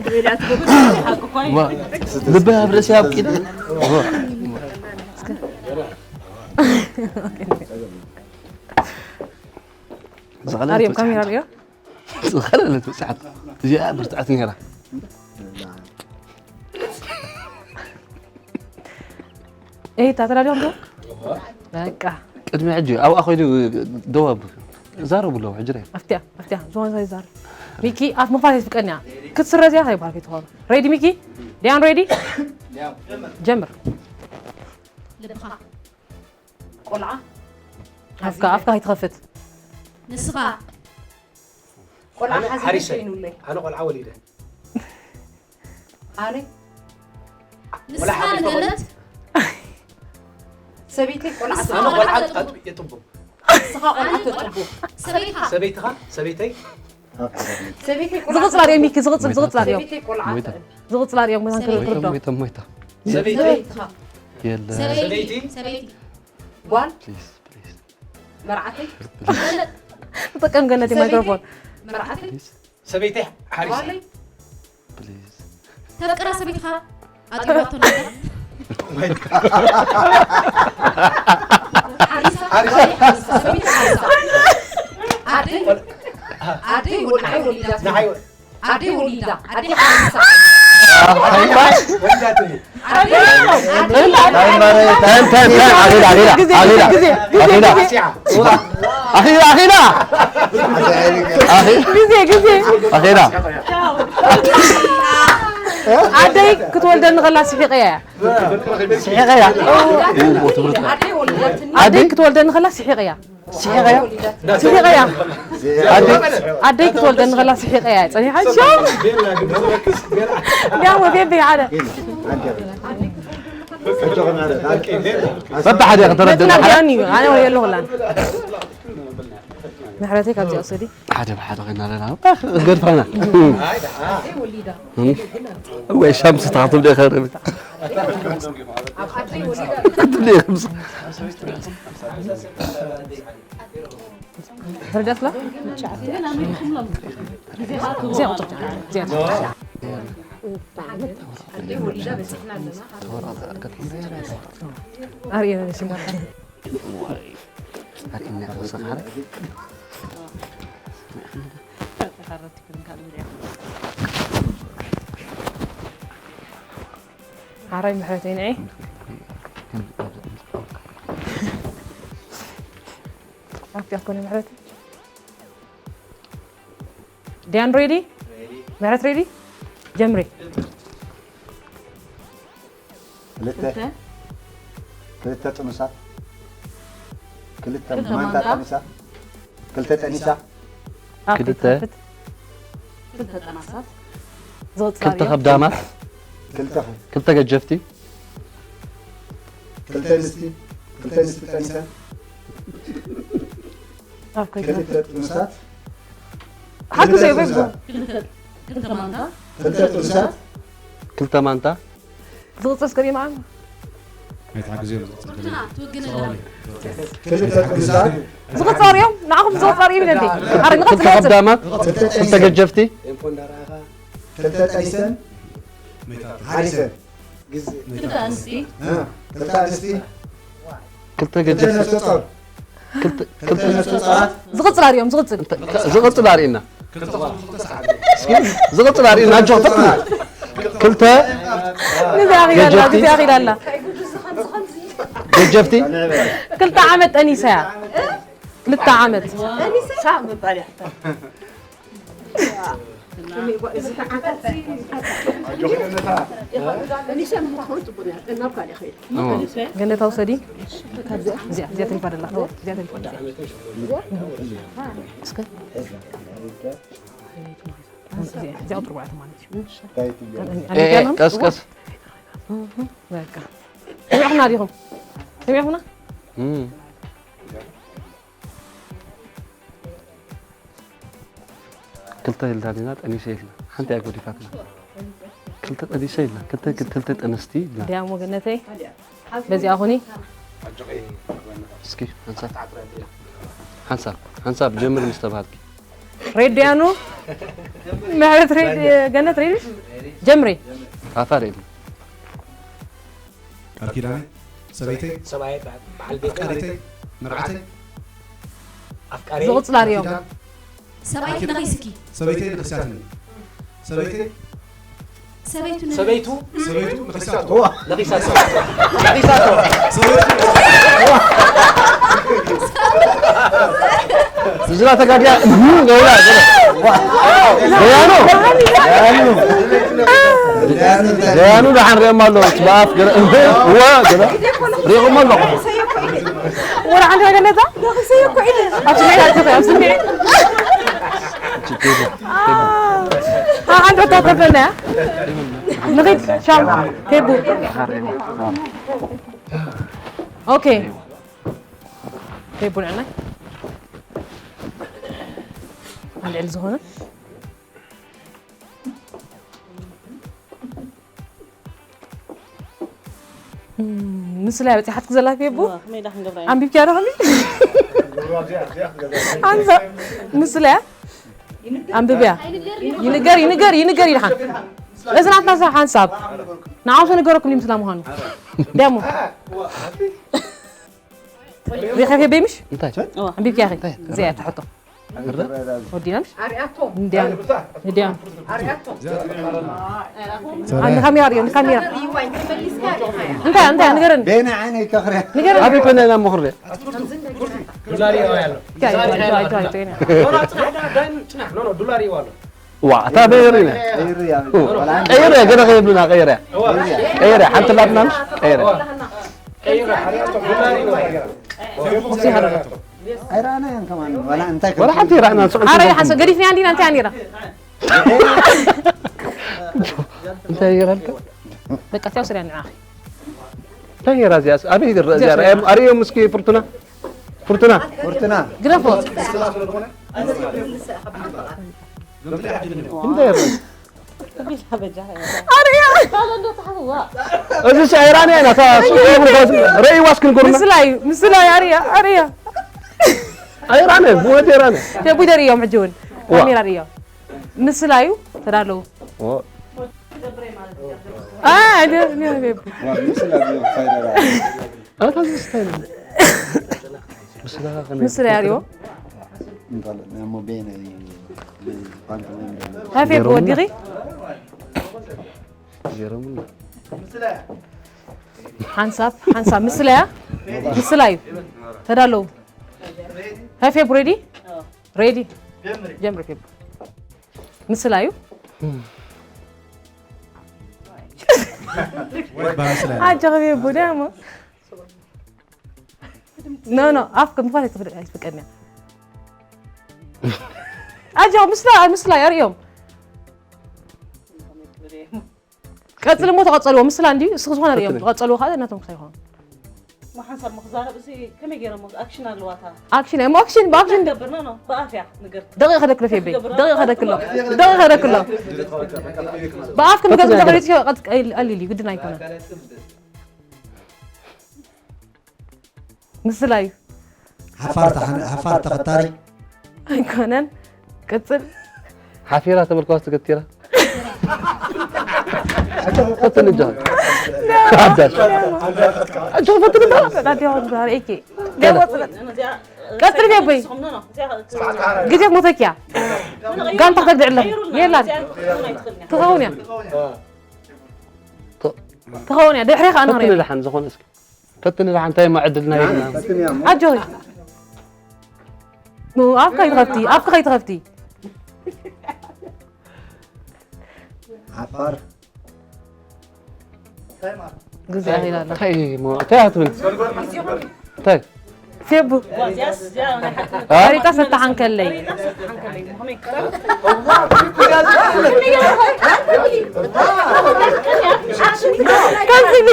ገለ። ዋ። ልበይ ኣብ ርእሰይ ኣብቂላ። ዋ። ዝቐለለ ኣርዮም ትብጽሓ ካሜራ ኣላ። ርእዮ። ዝቐለለ ትብጽሓ። እዚኣ ብርትዕቲ ነይራ። ኤይ፣ እታ ተዳልዮም ዶ? በቃ። ቅድሚ ሕጂ ኣብኣ ኸይዱ ደው ኣብ-፣ ዛረቡ ኣለዉ፣ ሕጂ ዳይ። ኣፍትያ፣ ኣፍትያ፣ ዝኾነ ሰው ይዛረብ። ሚኪ፣ ኣፍ ምኽፋት ኣይትፍቀድን እያ። ክትስረዝ እያ፣ እንታይ ይበሃል ከይትኾኑ። ሬዲ ሚኪ? ዲያን ሬዲ? ጀምር። ልብኻ። ቆልዓ። ኣፍካ ኣፍካ ከይትኸፍት። ንስኻ ቆልዓ ሓዚለ ሓሪሰ ኮይኑለይ። ኣነ ቆልዓ ወሊደ። ኣነ ንስኻ ንገነት ሰበይተይ ቆልዓ ኣነ ቆልዓ ኣጥ- የጥቡ። ንስኻ ቆልዓ ተጥቡ። ሰበይትኻ ሰበይትኻ ሰበይተይ ሰበይተይ ቆልዓ ዝቕጽል ኣርእዮም ሚኪ ዝቕጽል ዝቕጽል ኣርእዮም ሞይታ ሞይታ ዝቕጽል ኣርእዮም መታን ሞይታ ክርዶ ሞይታ ሞይታ ሞይታ ሰበይተይ ሰበይትኻ የለ ሰበይትኻ ሰበይቲ ጓል please please መርዓተይ ተጠቀም ገነቲ ማይክሮፎን መርዓተይ ሰበይተይ ሓሪሰ ጓለይ please ተፍቅራ ሰበይትኻ ኣጥቢባቶ ነበር ሓሪሳ ሓሪሳ ሰበይቲ ሓሪሳ ኣደይ ኣደይ ወልዓይ ወሊዳት ንዓይ ኣደይ ወሊዳ ኣደይ ሓሪሳ ኣደይ ወሊዳት ታይም ታይም ታይም ኣኺላ ኣኺላ ኣኺላ ኣኺላ ኣኺላ ኣኺላ ኣኺላ ግዜ ግዜ ኣኺላ ኣደይ ክትወልደኒ ከላ ስሒቀያ እያ ኣደይ ወሊዳትኒ ኣደይ ክትወልደኒ ከላ ስሒቀያ ስሒቀያ ስሒቀያ ኣደይ ኣደይ ክትወልደኒ ከላ ስሒቀያ ጸኒሓ ሻም ዳሞ ቤቢ ሓደ በብሓደ ከተረድና ዲያን እዩ ኣነ ወይ ኣለኹላን ምሕረተይ ካብዚኣ ውሰዲ ሓደ ብሓደ ኮይና ኣለና ገድፋና ወይ ሻምስ ተኻትም ደ ኸርብ ተረዳስላ እዚኣ ቁጥር እዚኣ ኣርእየና ንሽማ ኣርእየና ተወሰነ ሓደ ሓራይ ምሕረተይ ንዒ ኣብቲ ኣኮነ ምሕረት ዲያን ሬዲ ምሕረት ሬዲ ጀምሪ ክልተ ክልተ ጥኑሳት ክልተ ማንታ ጠኒሳ ክልተ ጠኒሳ ክልተ ክልተ ጠናሳት ዝቕፅል ክልተ ከብዳማት ክልተ ክልተ ገጀፍቲ ክልተ ንስቲ ክልተ ንስቲ ጠኒሳ ኣብ ከይዲ ክልተ ጥኑሳት ሓግዘ ይበግዞ ክልተ ማንታ ክልተ ጥኑሳት ክልተ ማንታ ዝቕፅል እስከ ሪማን ኣይትሓግዝዮም ዝቕፅል ትውግንና ክልተ ጥኑሳት ዝቕፃር እዮም ንዓኹም ዝቕፃር እዩ ይብለኒ ኣረ ክልተ ንቐፅል ከብዳማት ክልተ ገጀፍቲ ክልተ ጠኒሰን ሓሪሰን ክልተ ኣንስቲ ክልተ ኣንስቲ ክልተ ክልተ ገጀፍቲ ነፍሰ ጾር ክልተ ክልተ ነፍሰ ጾራት ዝቕፅል ኣርእዮም ዝቕፅል ዝቕፅል ኣርእና ዝቕፅል ኣርእና ኣጆ ተጥና ክልተ ግዜ ኣኺላ ኣላ ግዜ ኣኺላ ኣላ ገጀፍቲ ክልተ ዓመት ጠኒሳ እያ ክልተ ዓመት ገነታ ውሰዲ እዚኣ እዚኣ ተሪፋ ደላ እዚኣ ተሪፋ ደላ እስከ እዚኣ እዚኣ ቁጥር ባዕቲ ማለት እዩ ቀስ ቀስ በቃ ሰሚዕኹምና ዲኹም ሰሚዕኹምና ክልተ ኢልና ዲና ጠኒሰ ኢልና ሓንቲ እያ ጎዲፋትና ክልተ ጠኒሰ ኢልና ክልተ ክልተ ጠነስቲ ኢልና ዲያሞ ገነተይ በዚኣ ኹኒ እስኪ ሓንሳብ ሓንሳብ ሓንሳብ ጀምር ምስ ተባሃልኪ ሬድያኑ ምሕረት ሬድ ገነት ሬድሽ ጀምሪ ኣፋር ኢልና ቃል ኪዳነይ ሰበይተይ ሰብኣይ በዓል ቤት ኣፍቃሪተይ መርዓተይ ኣፍቃሪ ዝቕፅል ኣርእዮም ኪዳን ሰብኣይ ነኺስኪ ሰበይተይ ንኽስያትኒ ሰበይተይ ሰበይቱ ሰበይቱ ሰበይቱ ንኽስያት ነኺሳቶ ነኺሳቶ ሰበይቱ ዝራ ተጋዲያ ገብራ ገያኑ ገያኑ ደሓን ሪኦም ኣለዉ ብኣፍ ገለ እወ ገለ ሪኦም ኣለኹ ወላ ሓንቲ ነገር ነዛ? ኣብዚ ናይ ኣጆኺ፣ ኣብዚ ናይ ኣጆኺ፣ ኣብዚ ናይ ኣጆኺ። ኣዎ፣ ሓንቲ ሕቶ ተፈለያ። ንኺድ፣ ሻም፣ ቴቡ። ኦኬ። ቴቡ ንዕናይ። ኣልዕል ዝኾነ። እም፣ ምስላ በፂሓትክ ዘላ ፌቡ? እዋ፣ ከመይ ኢላ ክንገብራ ኢና? ኣንቢብክያ ዶ ከመይ? ሓንሳብ ምስላ ኣንብብያ። ይንገር፣ ይንገር፣ ይንገር ኢልካ። እዚ ናትና ሰብ ሓንሳብ። ንዓኹም ንገረኩም ድዩ ምስላ ምዃኑ? ደሞ። ሪኸ ፌበይ ምሽ? እንታይ? እዋ። ኣንቢብክያ ኸ? እንታይ? እዚኣ እያ ትሕቶ። ወዲና ምሽ? ኣርኣቶ። እንዲያ። እንዲያ። ኣርኣቶ። ኣነ ካሜራ ሪኦ፣ ካሜራ። እንታይ፣ እንታይ፣ ንገረኒ። በየናይ ዓይነይ ከኽርያ? ንገረኒ። ኣበይ ኮይና ኢና መኹርያ? ታይ፣ ታይ፣ ታይ፣ ታይ፣ ታይ። ኖ፣ ኖ፣ ጽናሕ፣ ዳ-፣ ዳን-፣ ጽናሕ። ኖ፣ ኖ፣ ዱላ ሪእዋ ኣሎ። ዋ፣ እታ በየር ኢና። ቀይርያ። ወላ ሓንቲ ቀይርያ፣ ገለ ከየብሉና ቀይርያ። እዋ። ቀይርያ፣ ሓንቲ ላትና ምሽ? ቀይርያ። ቀይርያ፣ ሓርያቶ፣ ዱላ ሪእዋ። እዚ ሃረጋቶ። ኣይረኣናያን ከማን፣ ዋላ እንታይ ወላ ከም ሓንቲ ይረኣና፣ ንስኹም ኣረ ትፈልጡ። ሓንሳብ ገዲፍና እንዲና እንታይ ነይራ? እንታይ ነይራ ኣልካ? በቃ፣ እዚኣ ውሰድያ ንዓኺ። እንታይ ነይራ እዚኣስ? ኣበይ ይረኣ እዚኣ እዚኣ? ውሰድያ። ኣርእዮም እስኪ ፍርቱና። ፍርቱና። ፍርቱና። ግረፎ። እንታይ ይረኣ? ኣርእያ። እዚ ሲ ኣይራነ ኢና፣ እታ ሱቅ ይኹን ባዝ-፣ ረእይዋ እስኪ ንገሩና። ምስላ እዩ፣ ምስላ እዩ፣ ኣርእያ፣ ኣርእያ። ኣይራነ፣ ብወት ኣይራነ። ቴቡ ደርእዮም ሕጂ እውን። ዋ። ካሜራ ርእዮ። ምስላ እዩ፣ ተዳለዉ። ዋ። አ፣ ደ-፣ ደ-፣ ደ-፣ ዋ፣ ምስላ እዩ፣ ፋይዳ ላ። ኣታ ዝስታይ ነው። ምስላ ከመይ ምስላ ያሪዎ። እንኳን ነሞ ቤነ፣ ቤነ፣ ኳንታ ወይም ደግሞ ሃፌ ገይሮምና። ብወዲኺ? ገይሮምና። ሓንሳብ፣ ሓንሳብ ምስላ እያ። ምስላ እዩ። ተዳለዉ። ሃፌ ብሬዲ? ሬዲ። ጀምሪ ፌብ። ምስላ እዩ። ወይ ባስላ። ኣጆኺ ፌቡ ደሞ። ኖ፣ ኖ፣ ኣፍ ምኽፋት ኣይትፍቀድን እያ። ኣጆ፣ ምስላ፣ ምስላ፣ ኣርእዮም። ቀጽል እሞ ተቐጸልዎ፣ ምስላ እንድዩ፣ እስኺ ዝኾነ ኣርእዮም፣ ቀጽል። ተቐጸልዎ፣ ካልእ ናቶም ክሳይ ይኾኑ። እሞ ሓንሳብ ምኽዛረብ፣ እዚ ከመይ ገይሮም ኣክሽን ኣለዋታ? ኣክሽን፣ እሞ ኣክሽን፣ ብኣክሽን። ትገብር፣ ኖ፣ ኖ፣ ብኣፍ እያ፣ ንገር። ደቂቕ ከደክሎ ፌበይ፣ ደቂቕ ከደክሎ፣ ደቂቕ ከደክሎ። ብኣፍ ክንገር ፈትነ እንተኾነ ገር። ቀጥ-፣ ቀሊል፣ ቀሊል እዩ፣ ግድን ኣይኮነን። ምስላ እዩ። ሓፋር ተሓን-፣ ሓፋር ተኸታሪ። ኣይኮነን። ቅጽል። ሓፊራ ተበልካዋስ ትገቲራ። ፈትን እጃ። ሓዳሽ። ኣጆ ፈትን እባ። ዳዲ ሆን ዛሬ ኤኬ። ገለ። ገቦ ጽበት። ቀጽል ገቦይ። ግዜ ሞተኪያ። ጋንታ ተግድዕለም። የላን። ትኸውን እያ። ትኸውን እያ። ድሕሬ ከኣ ፈትን ንኽሪኦ። ደሓን ዝኾነ እስኪ። ፈትኒ ደሓን እንታይ እሞ ዕድልና ይብልና። ፈትኒ እያ እሞ። ኣጆኺ። ኑ፣ ኣፍካ ይትኸፍቲ፣ ኣፍካ ይትኸፍቲ። ዓፋር። ግዜ ኣኺላ ኣላ። እንታይ እሞ፣ እንታይ ኣትብል? እንታይ? ፌቡ። አ? ፈሪጣ ሰታሓን ከለይ። ከምዚ ኢሊ።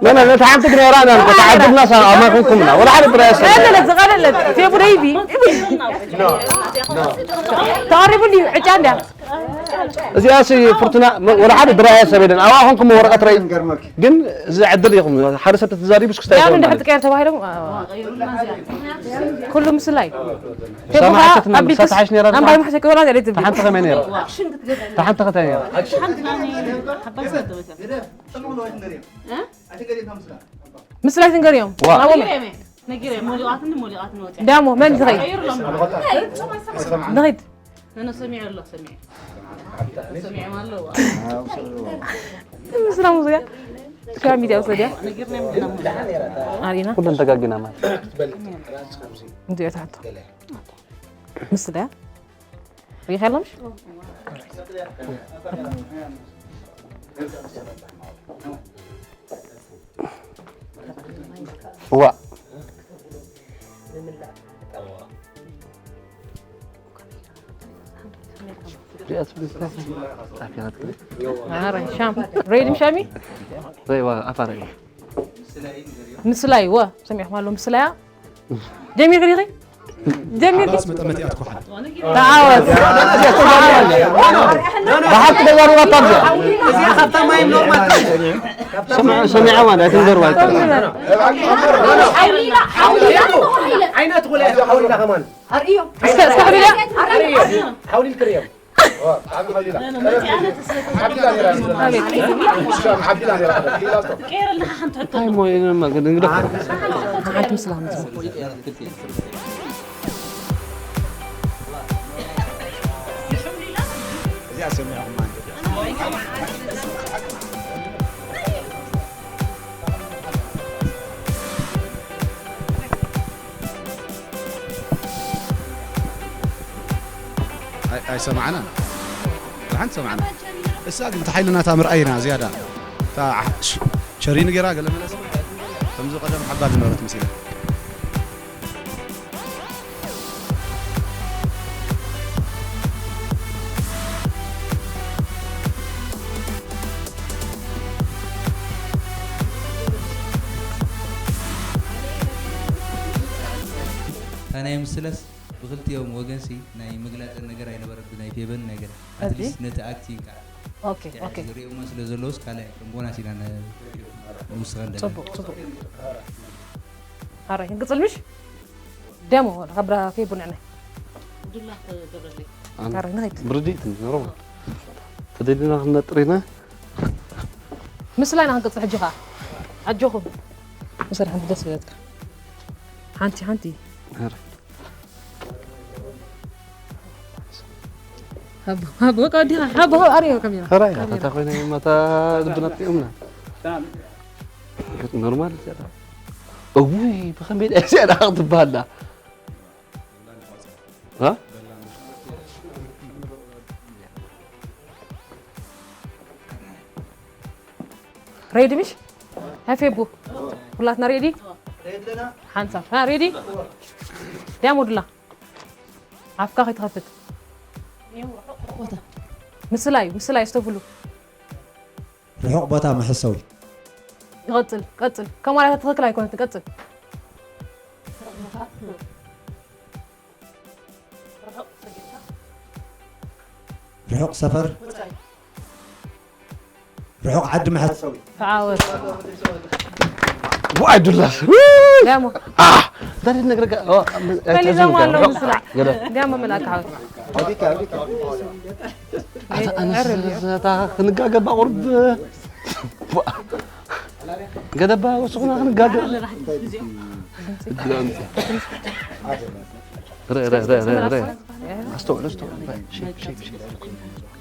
መን፣ ነታ ሓንቲ ግን ኣይረኣናን እኮ፣ ተዓድልና ሳ-፣ ኣማኺንኩምና። ወላ ሓደ ጥራይ ኣሰብ። ቀለለት፣ ዝቐለለት። ፌቡ ደይቢ። ተቐሪቡ እንድዩ፣ ዕጫ እንድያ። እዚኣሲ ፍርቱና፣ መ-፣ ወላ ሓደ ድራያ ሰብ የለን። ኣብኣ ኮንኩም ወረቐት ረኣዩ። ግን እዚ ዕድል ኢኹም። ሓደ ሰብ ተተዛሪቡስ ክስታይ ያው ይኸውን እንደ ማለት። ሕድ ቀየር ተባሂሎም፣ አ-፣ ኩሉ ምስላይ። ሰማዕቲ ትናንት ኣቢልክስ ሳት ሓሽ ነይራ። ኣምባይ ማሕሸ ክብራ ዘሬት ዝብል። ተሓንቲ ከመይ ነይራ? ተሓንቲ ከተይ ነይራ? ምስላይ ትንገርዮም። ዋ። ኣዎም። ነጊረ፣ ሞሊቓትን ሞሊቓትን ወፂኣ። ዳሞ፣ መን ዝኸይድ? ቀይሩሎም። ንኸይድ። ነነ ሰሚዐ ኣሎ፣ ሰሚዐ። ሰሚዐ ኣሎ። ምስላ ሙዚቃ። ሶሻል ሚዲያ ውሰድያ። ነጊርና ምድና ሙዚቃ። ኣሪና። ኩለን ተጋጊና ማለት። እንዲዮ ትሓቶ። ምስላ። ሪኢኻ ኣለምሽ? እዋ ሻም ሬድም ሻሚ ረይዋ ኣፋ ረይዋ ምስላይ ወ ሰሚዕኩም ኣሎ ምስላያ ጀሚር ዲኺ ጀሚር ሓላስ መጠመጢኣ ትኩሓል። ተዓወት ብሓቂ ተዛሪባታ ኣብዚኣ እዚኣ ካብታ ማይም ኖርማል ሰሚዐዋ ኣይትንገርዋ ዓይነቱ ወላ ሓውልና ከማን እስከ እስከ ብላ ሓውሊ ትርእዮም እንታይ ሞ ኢለማ ግን እንግዶ ሓንቲ ምስላ ኣይሰማዕናን ሓንቲ ሰማዕና እሳ ግን ተሓይልና እታ ምርኣይና ዝያዳ እታ ሸሪኒ ገይራ ገለ መለስ ከምዚ ቀደም ሓባር ዝነበረት መሲላ እታ ናይ ምስለስ ብክልቲኦም ወገንሲ ናይ ምግላፀን ነገር ኣይነበረብ ናይ ፌበን ናይ ገለ ኣትሊስት ነቲ ኣክቲንግ ከዓ ኦኬ ኦኬ ዝሪኦሞ ስለ ዘለውስ ካልኣይ ከም ቦናስ ኢና ንውስኸ እንደ ፅቡቅ ፅቡቅ ኣራይ ክንቅፅል ምሽ ደሞ ካብራ ፌቡ ንዕናይ ዱላ ክገብረለይ ኣራይ ንኸይድ ብርዲት ኖርማል ተደሊና ክንነጥር ኢና ምስላይና ክንቅፅል ሕጂ ከዓ ኣጆኹም ምሰል ሓንቲ ደስ ይበለትካ ሓንቲ ሓንቲ ኧረ። ሃቦ ሃቦ ወቃ ዲኻ ሃቦ ሃቦ ኣርእዮ ካሜራ ሕራይ ኣታ ኮይነ መታ ልብና ጥዑምና ኖርማል እዚኣ እውይ ብኸመይ ድኣ እዚኣ ደኣ ክትበሃላ እ ሬዲ ምሽ ሃፌቡ ኩላትና ሬዲ ሓንሳብ ሬዲ ዲያሞ ድላ ኣፍካ ከይትኸፍት ቦታ ምስላይ ምስላይ ኣስተብህሉ ርሑቕ ቦታ መሐሰዊ ይቐፅል ቀፅል ከማላታ ትኽክል ኣይኮነትን ቀፅል ርሑቕ ሰፈር ርሑቕ ዓዲ መሐሰዊ ተዓወት ዋይ ዱላስ ዲያሞ ዛሬ ነግረካ ፈሊዞም ኣለዉ ምስላ ዲያሞ መልኣክ ዓወት ኣነስታ ክንጋገባ ቁርብ ገደባ ወስኹና ክንጋገ ኣስተውዕል ኣስተውዕል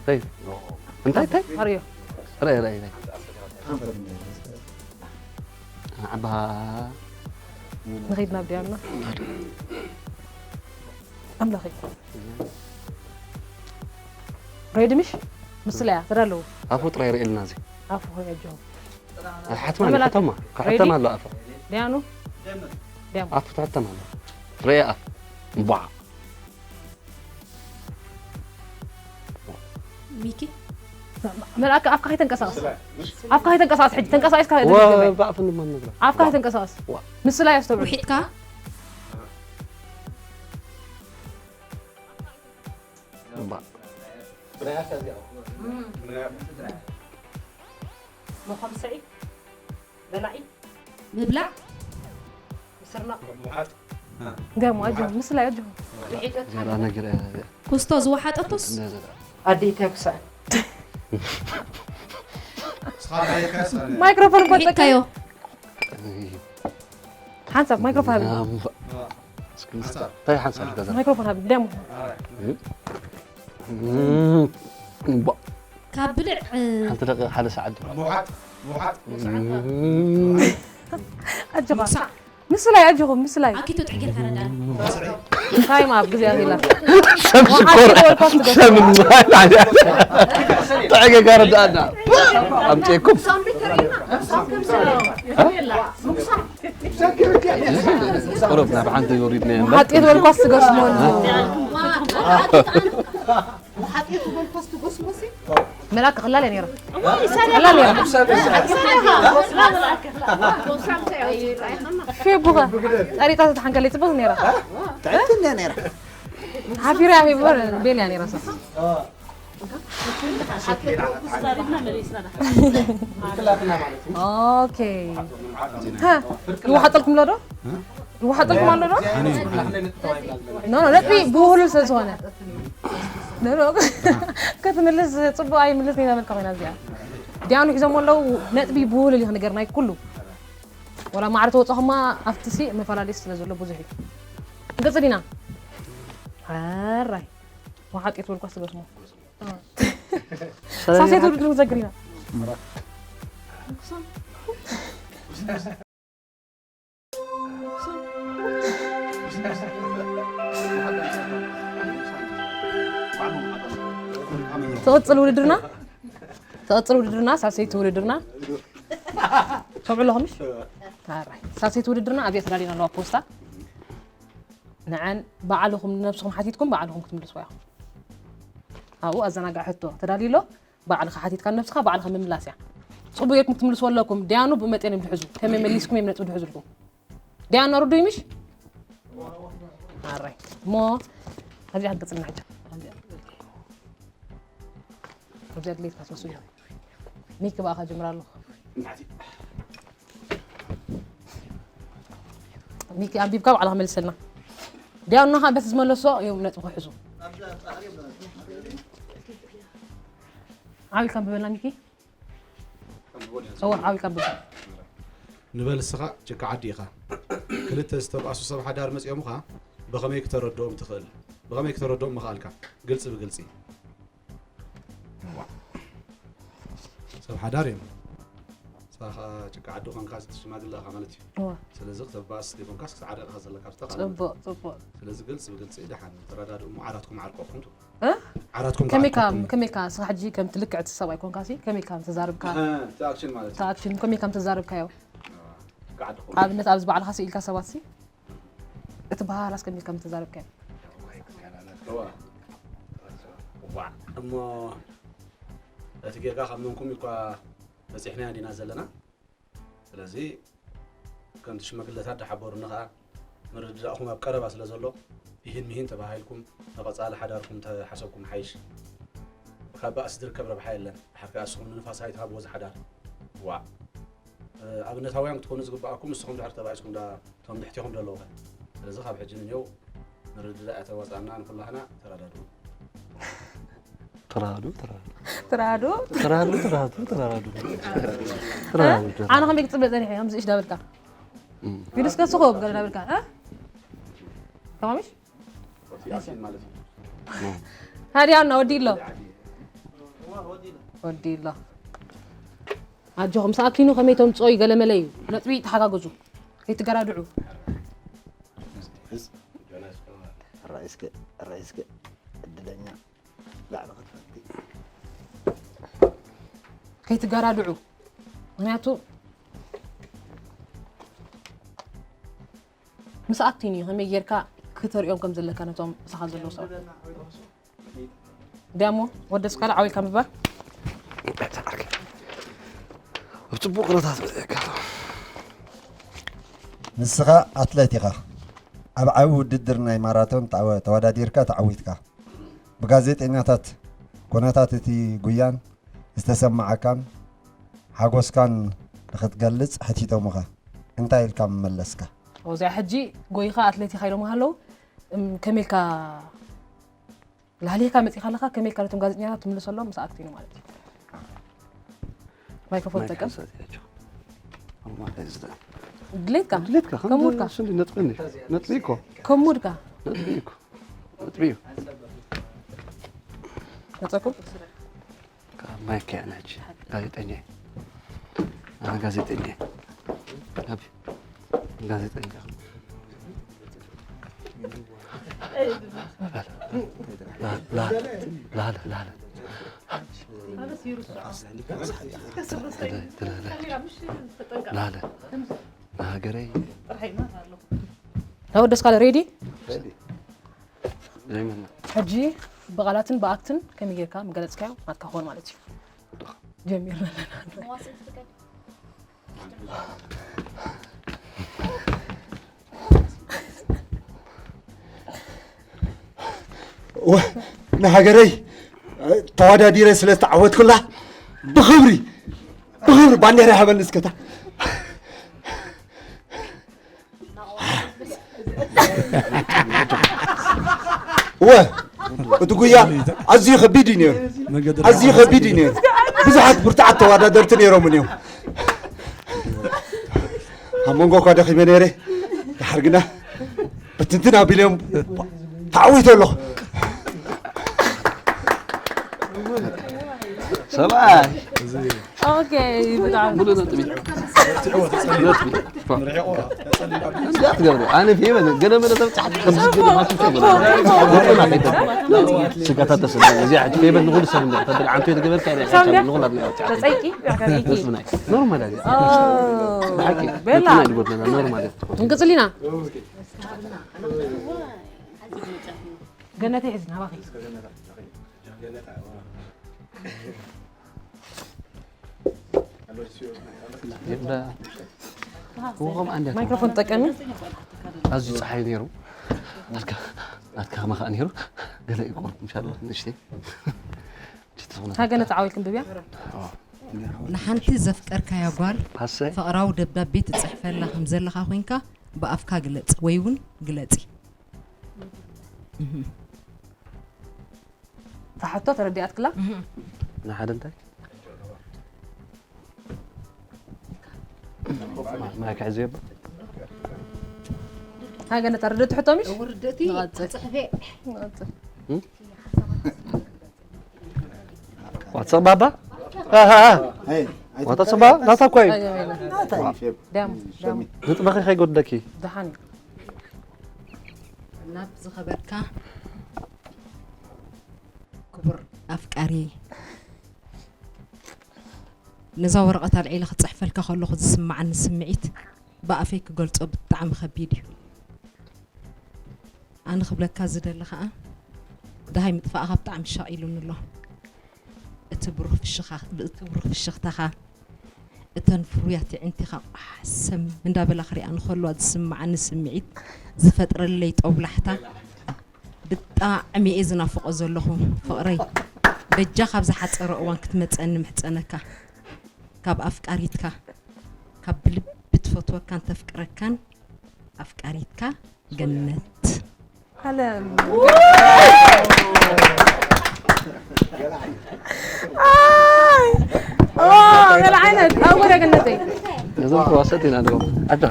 እንታይ እንታይ እንታይ ኣርእዮ ራይ ራይ ራይ ዓባ ንኸይድ ናብ ዲያና ኣምላኸይ ሬዲ ምሽ ምስላ እያ ተዳለዉ ኣፉ ጥራይ ርእልና እዚ ኣፉ ኾይ ኣጆ ኣይሓትማ ከተማ ክሕተም ኣሎ ኣፉ ዲያኑ ዲያሙ ኣፉ ትሕተም ኣሎ ርአ ኣፍ እምቧዕ ሚኪ መልኣክ ኣፍካ ከይተንቀሳቐስ ኣፍካ ከይተንቀሳቐስ ሕጂ ተንቀሳቒስካ ባእፍን ድማ ንብላ ኣፍካ ከይተንቀሳቐስ ምስላ እያ ኣስተብዕል ውሒጥካ እምቧዕ መኾምሰዒ በላዒ ምብላዕ ምስርናቕ ዲያሙ ኣጆ ምስላ ኣጆ ዜራ ነገር ኩስቶ ዝወሓጠቶስ ኣዴታ ክሳዕ ማይክሮፎን እኮ ውሒጥካዮ ሓንሳብ ማይክሮፎን ሃቢ እንታይ ሓንሳብ ገዛ ማይክሮፎን ሃቢ ዲያሙ እምቧዕ ካብ ብልዕ ሓንቲ ደቂ ሓደ ሰዓት ምውሓጥ ምውሓጥ ኣጆኻ ምሳዕ ምስላይ ኣጆኹም ምስላይ ኣኪቶ ጥዕጌርካ ረዳኒ ታይም ኣብ ግዜ ኣኺላ ሰብ ሽኮር ሰብ ማይ ጥዕጌ ጋር ዳና ኣምጤኩም ሳምሪ ተሪና ሳብ ከምሰ የላ ምቁሳም ቁሩብ ናብ ሓንቲ ወሪድና እምበር። ሓጢት በልኳስ ትገስሞ። ሓጢት በልኳስ ትገስሞ ሲ? መልኣክ ክላል እያ ነይራ። ክላል ነይራ። ፌቡኸ ጸሪጣ ተተሓንከለይ ጽቡቕ ነይራ። ትዕድል እያ ነይራ። ሓፊራ ፌቡኸ ቤል እያ ነይራ። ኦኬ። ሃ፣ ይወሓጠልኩም ኣሎ ዶ? ይወሓጠልኩም ኣሎ ዶ? ኖ፣ ኖ፣ ነጥቢ ብውህሉል ስለ ዝኾነ። ኖ፣ ኖ። ክትምልስ ጽቡቕ ኣይምልስ ነይና መልካ ኮይና እዚኣ። ዲያኑ ሒዞም ኣለዉ፣ ነጥቢ ብውህሉል እዩ ነገር ናይ ኩሉ። ወላ ማዕረ ተወጻኹማ ኣብቲ ሲ መፈላለይ ስለ ዘሎ ብዙሕ እዩ። ንቅጽል ኢና። ሕራይ። ወሓጥ የትበልኳ ስገስሞ። ሳሴት ውድድር ንዘግር ኢና። ትቕጽል ውድድርና፣ ትቕጽል ውድድርና፣ ሳልሰይቲ ውድድርና። ሰምዑ ኣለኹም ምሽ? ኣራይ። ሳልሰይቲ ውድድርና ኣብዚኣ ተዳልዩና ኣለዋ ፖስታ። ንዐን ባዕልኹም ንነብስኹም ሓቲትኩም ባዕልኹም ክትምልስዋ ኢኹም። ኣብኡ ኣዘናጋዕ ሕቶ ተዳልዩ ኣሎ። ባዕልኻ ሓቲትካ ንነብስኻ ባዕልኻ ምምላስ እያ። ጽቡቕ ጌርኩም ክትምልስዎ ኣለኩም። ዲያኑ ብመጠን እዮም ዝሕዙ። ከመይ መሊስኩም እዮም ነጥቢ ዝሕዙልኩም። ዲያኑ ርዱይ ምሽ? ኣራይ። እሞ ካብዚኣ ክንቅጽል ኢና ሕጂ። ካብዚኣ ድሌትካ ትወስድ ኢኻ። ሚኪ ብኣኻ ጀምር ኣለኹ። ሚኪ ኣንቢብካ ባዕልኻ መልሰልና። ዲያኑ ኸኣ በቲ ዝመለሶ እዮም ነጥቢ ክሕዙ። ዓው ኢልካ ኣንብበልና ሚኪ። እወ፣ ዓው ኢልካ ኣንብብ። ንበል እስኻ ጭቃ ዓዲ ኢኻ። ክልተ ዝተብኣሱ ሰብ ሓዳር መጺኦምኻ ብኸመይ ክተረድኦም ትኽእል? ብኸመይ ክተረድኦም ምኽኣልካ? ግልጺ ብግልጺ። ሰብ ሓዳር እዮም። ንስኻ ኸኣ ጭቃ ዓዲ ኾንካ ሽማግለ ኢኻ ማለት እዩ። እወ። ስለዚ ክተባእስ ዘይኮንካስ ክትዓርቕ ኢኻ ዘለካ፣ ብዝተኻእለ መጠን። ጽቡቕ፣ ጽቡቕ። ስለዚ ግልጺ ብግልጺ ደሓን ተረዳድኡ እሞ ዓራትኩም ዓርቆኩም ትብሉ። እ? ዓራትኩም ከመይ ኢልካ፣ ዓርቆኩም። ከመይ ኢልካ ንስኻ ሕጂ ከምቲ ልክዕቲ ሰብኣይ ኮንካሲ፣ ከመይ ኢልካ ተዛርብካ? እህ፣ እቲ ኣክሽን ማለት እዩ። እቲ ኣክሽን ከመይ ኢልካ ተዛርብካዮ? ጭቃ ዓዲ ኾንካ። ኣብነት ኣብዚ ባዕልኻ ስኢልካ ሰባትሲ? እቲ በሃላስ ከመይ ኢልካ ምተዛረብካዮ? እዋ። እዋ። እሞ እቲ ጌጋ ካብ መንኩም እኳ በጺሕናዮ እንዲና ዘለና። ስለዚ ከምቲ ሽማግለታት ዝሓበሩና ኸኣ ምርድዳእኹም ኣብ ቀረባ ስለ ዘሎ፣ ኢሂን ሚሂን ተባሂልኩም ንቐጻሊ ሓዳርኩም ተሓሰብኩም ሓይሽ። ካብ ባእሲ ዝርከብ ረብሓ የለን። ድሓር ከኣ ንስኹም ንንፋስ ኣይትሃብዎ ዝሓዳር። ዋእ። ኣብነታውያን ክትኮኑ ዝግብኣኩም ንስኹም ድሕር ተባኢስኩም ዳ እቶም ትሕቴኹም ዘለዉ ኸ? ስለዚ ካብ ሕጂ ንኔው ምርድዳእ እተዋጻና ንኩላህና ተረዳድኡ። ተራዱ፣ ተራዱ። ተራዱ? ተራዱ፣ ተራዱ፣ ተራዱ። ተራዱ፣ ተራዱ። ኣነ ከመይ ክጽበ ጸኒሐ፣ ከምዚ እሽ ዳበልካ። እም። ቪዲዮስ ከስኹ፣ ገለ ዳበልካ፣ እ? ተማሚሽ? እቲ ኣክሽን ማለት እዩ። ሃዲያ እና ወዲ ኣሎ። ወዲ ኣሎ። ኣጆኹም፣ ሰኣኪኑ ከመይ ተምጽኦ እዩ፣ ገለ መለ እዩ። ነጥቢ ተሓጋገዙ። ከይትገራድዑ። ራእይ እስከ፣ ራእይ እስከ፣ ዕድለኛ ላዕሊ ክትፈቲ። ከይትገራድዑ። ምኽንያቱ ምስ ኣክቲን እዩ ከመይ ጌርካ ክተርእዮም ከም ዘለካ ነቶም ምሳኻ ዘለዉ ሰባት። ዲያሞ ወደ ስካላ ዓው ኢልካ ምባል። ኣብ ጽቡቕ ኩነታት በጺሕካ። ንስኻ ኣትሌት ኢኻ። ኣብ ዓቢ ውድድር ናይ ማራቶን ተዓወ-፣ ተወዳዲርካ ተዓዊትካ። ብጋዜጠኛታት ኩነታት እቲ ጉያን ዝተሰማዓካን ሓጎስካን ንኽትገልጽ ሕቲቶምኻ። እንታይ ኢልካ ምመለስካ? እዚኣ ሕጂ ጎይኻ ኣትሌት ኢኻ ኢሎምኻ ኣለዉ። እም፣ ከመይ ኢልካ ላዕሊኻ መጺኻ ኣለኻ፣ ከመይ ኢልካ ነቶም ጋዜጠኛታት ትምልሰሎም ምስ ኣክቲኑ ማለት እዩ። ማይክሮፎን ማይክ ተጠቀም። ሰጥያቸው። ኣማ፣ እዚ ዳ-፣ ድሌትካ። ድሌትካ፣ ከም ከም ሙድካ። እሱ እንዲ ነጥቢ እንዲ። ነጥቢ እኮ። ከም ሙድካ። ነጥቢ እኮ። ነጥቢ እዩ። መጸኩም? ካብ ማይክ እያ ሕጂ። ጋዜጠኛ እየ። ኣነ ጋዜጠኛ እየ። ኣብ ጋዜጠኛ። ላለ፣ ላለ፣ ላለ። ላለ። ሃገረይ ተወደስካ ዶ ሬዲ? ዘይመና ሕጂ ብቓላትን ብኣክትን ከመይ ጌርካ ምገለጽካዮ ናትካ ክኾን ማለት እዩ። ጀሚርና ኣለና። ንሃገረይ ተዋዳዲረ ስለ ዝተዓወትኩላ ብኽብሪ ብኽብሪ ባንዴራ ይሃበኒ እስከታ እወ እቲ ጉያ ኣዝዩ ከቢድ እዩ ነይሩ ኣዝዩ ከቢድ እዩ ነይሩ ብዙሓት ብርቱዓት ተወዳደርቲ ነይሮም እዮም ኣብ መንጎ እኳ ደኺመ ነይረ ድሓር ግና ብትንትን ኣቢሎም ተዓዊተ ኣለኹ ሰብኣይ ኦኬ ብጣዕሚ ሙሉ ነጥቢ ነጥቢ እንዲያ ትገብሩ ኣነ ፌበን ገለ መለ ተብጻሕቲ ከምዚ ገለ ማሽን ፌበን ስጋታት ተስለ እዚኣ ሕጂ ፌበን ንኹሉ ሰብ እንዲያ ተብል ዓንቱ የተገበርካ ንኹላ ተጸይቂ ደስ ብናይ ኖርማል ኣዚኣ ብሓቂ ቤላ ይጎድለና ኖርማል ክንቅጽል ኢና ገነተ ሒዝና ባኺ ክወኸም ኣንድያ ማይክሮፎን ጠቀሚ ኣዝዩ ፀሓይ ነይሩ ናትካ ከማ ከዓ ነይሩ ገለ ይቆርብ እንሻላ ንእሽተይ እታ ገነተ ዓወልክ እንብብያ ንሓንቲ ዘፍቀርካያ ጓል ሃሰይ ፍቕራዊ ደብዳቤ ትጽሕፈላ ከም ዘለኻ ኮይንካ ብኣፍካ ግለጽ ወይ እውን ግለጺ። እታ ሕቶ ተረዲኣትክላ ንሓደ እንታይ ማይ ክሕዝዮ እታ ገነተ ርድእቲ ሕቶ ምሽ ውርደቲ ንቐጽል። ጽሕፌ ዋትሳፕ ባባ ዋትሳፕ ባባ ናታ እኮ እዩ ዳም ዳም ንጥበኺ ከይጎድለኪ ደሓን እዩ ናብ ዝኸበርካ ክቡር ኣፍቃሪ ነዛ ወረቐት ኣልዒለ ክፅሕፈልካ ከለኹ ዝስማዓኒ ስምዒት ብኣፈይ ክገልፆ ብጣዕሚ ከቢድ እዩ። ኣነ ክብለካ ዝደሊ ከዓ ደሃይ ምጥፋእኻ ብጣዕሚ ሻቒሉኒ ኣሎ። እቲ ብሩኽ ፍሽኻ- እቲ ብሩኽ ፍሽኽታኻ እተን ፍሩያት የዕንቲኻ ቋሕ ሰም እንዳበላ ክሪኣን ከለዋ ዝስምዓኒ ስምዒት ዝፈጥረለይ ጦብላሕታ ብጣዕሚ እየ ዝናፍቖ ዘለኹ ፍቕረይ በጃ ካብ ዝሓፀረ እዋን ክትመፀኒ ምሕፀነካ ካብ ኣፍቃሪትካ ካብ ብልቢ ትፈትወካን ተፍቅረካን ኣፍቃሪትካ ገነት ዓለም ገለ ዓይነት ኣብ ጎዳ ገነተይ ነዞም ተዋሰት ኢና ንብሎም ኣዳ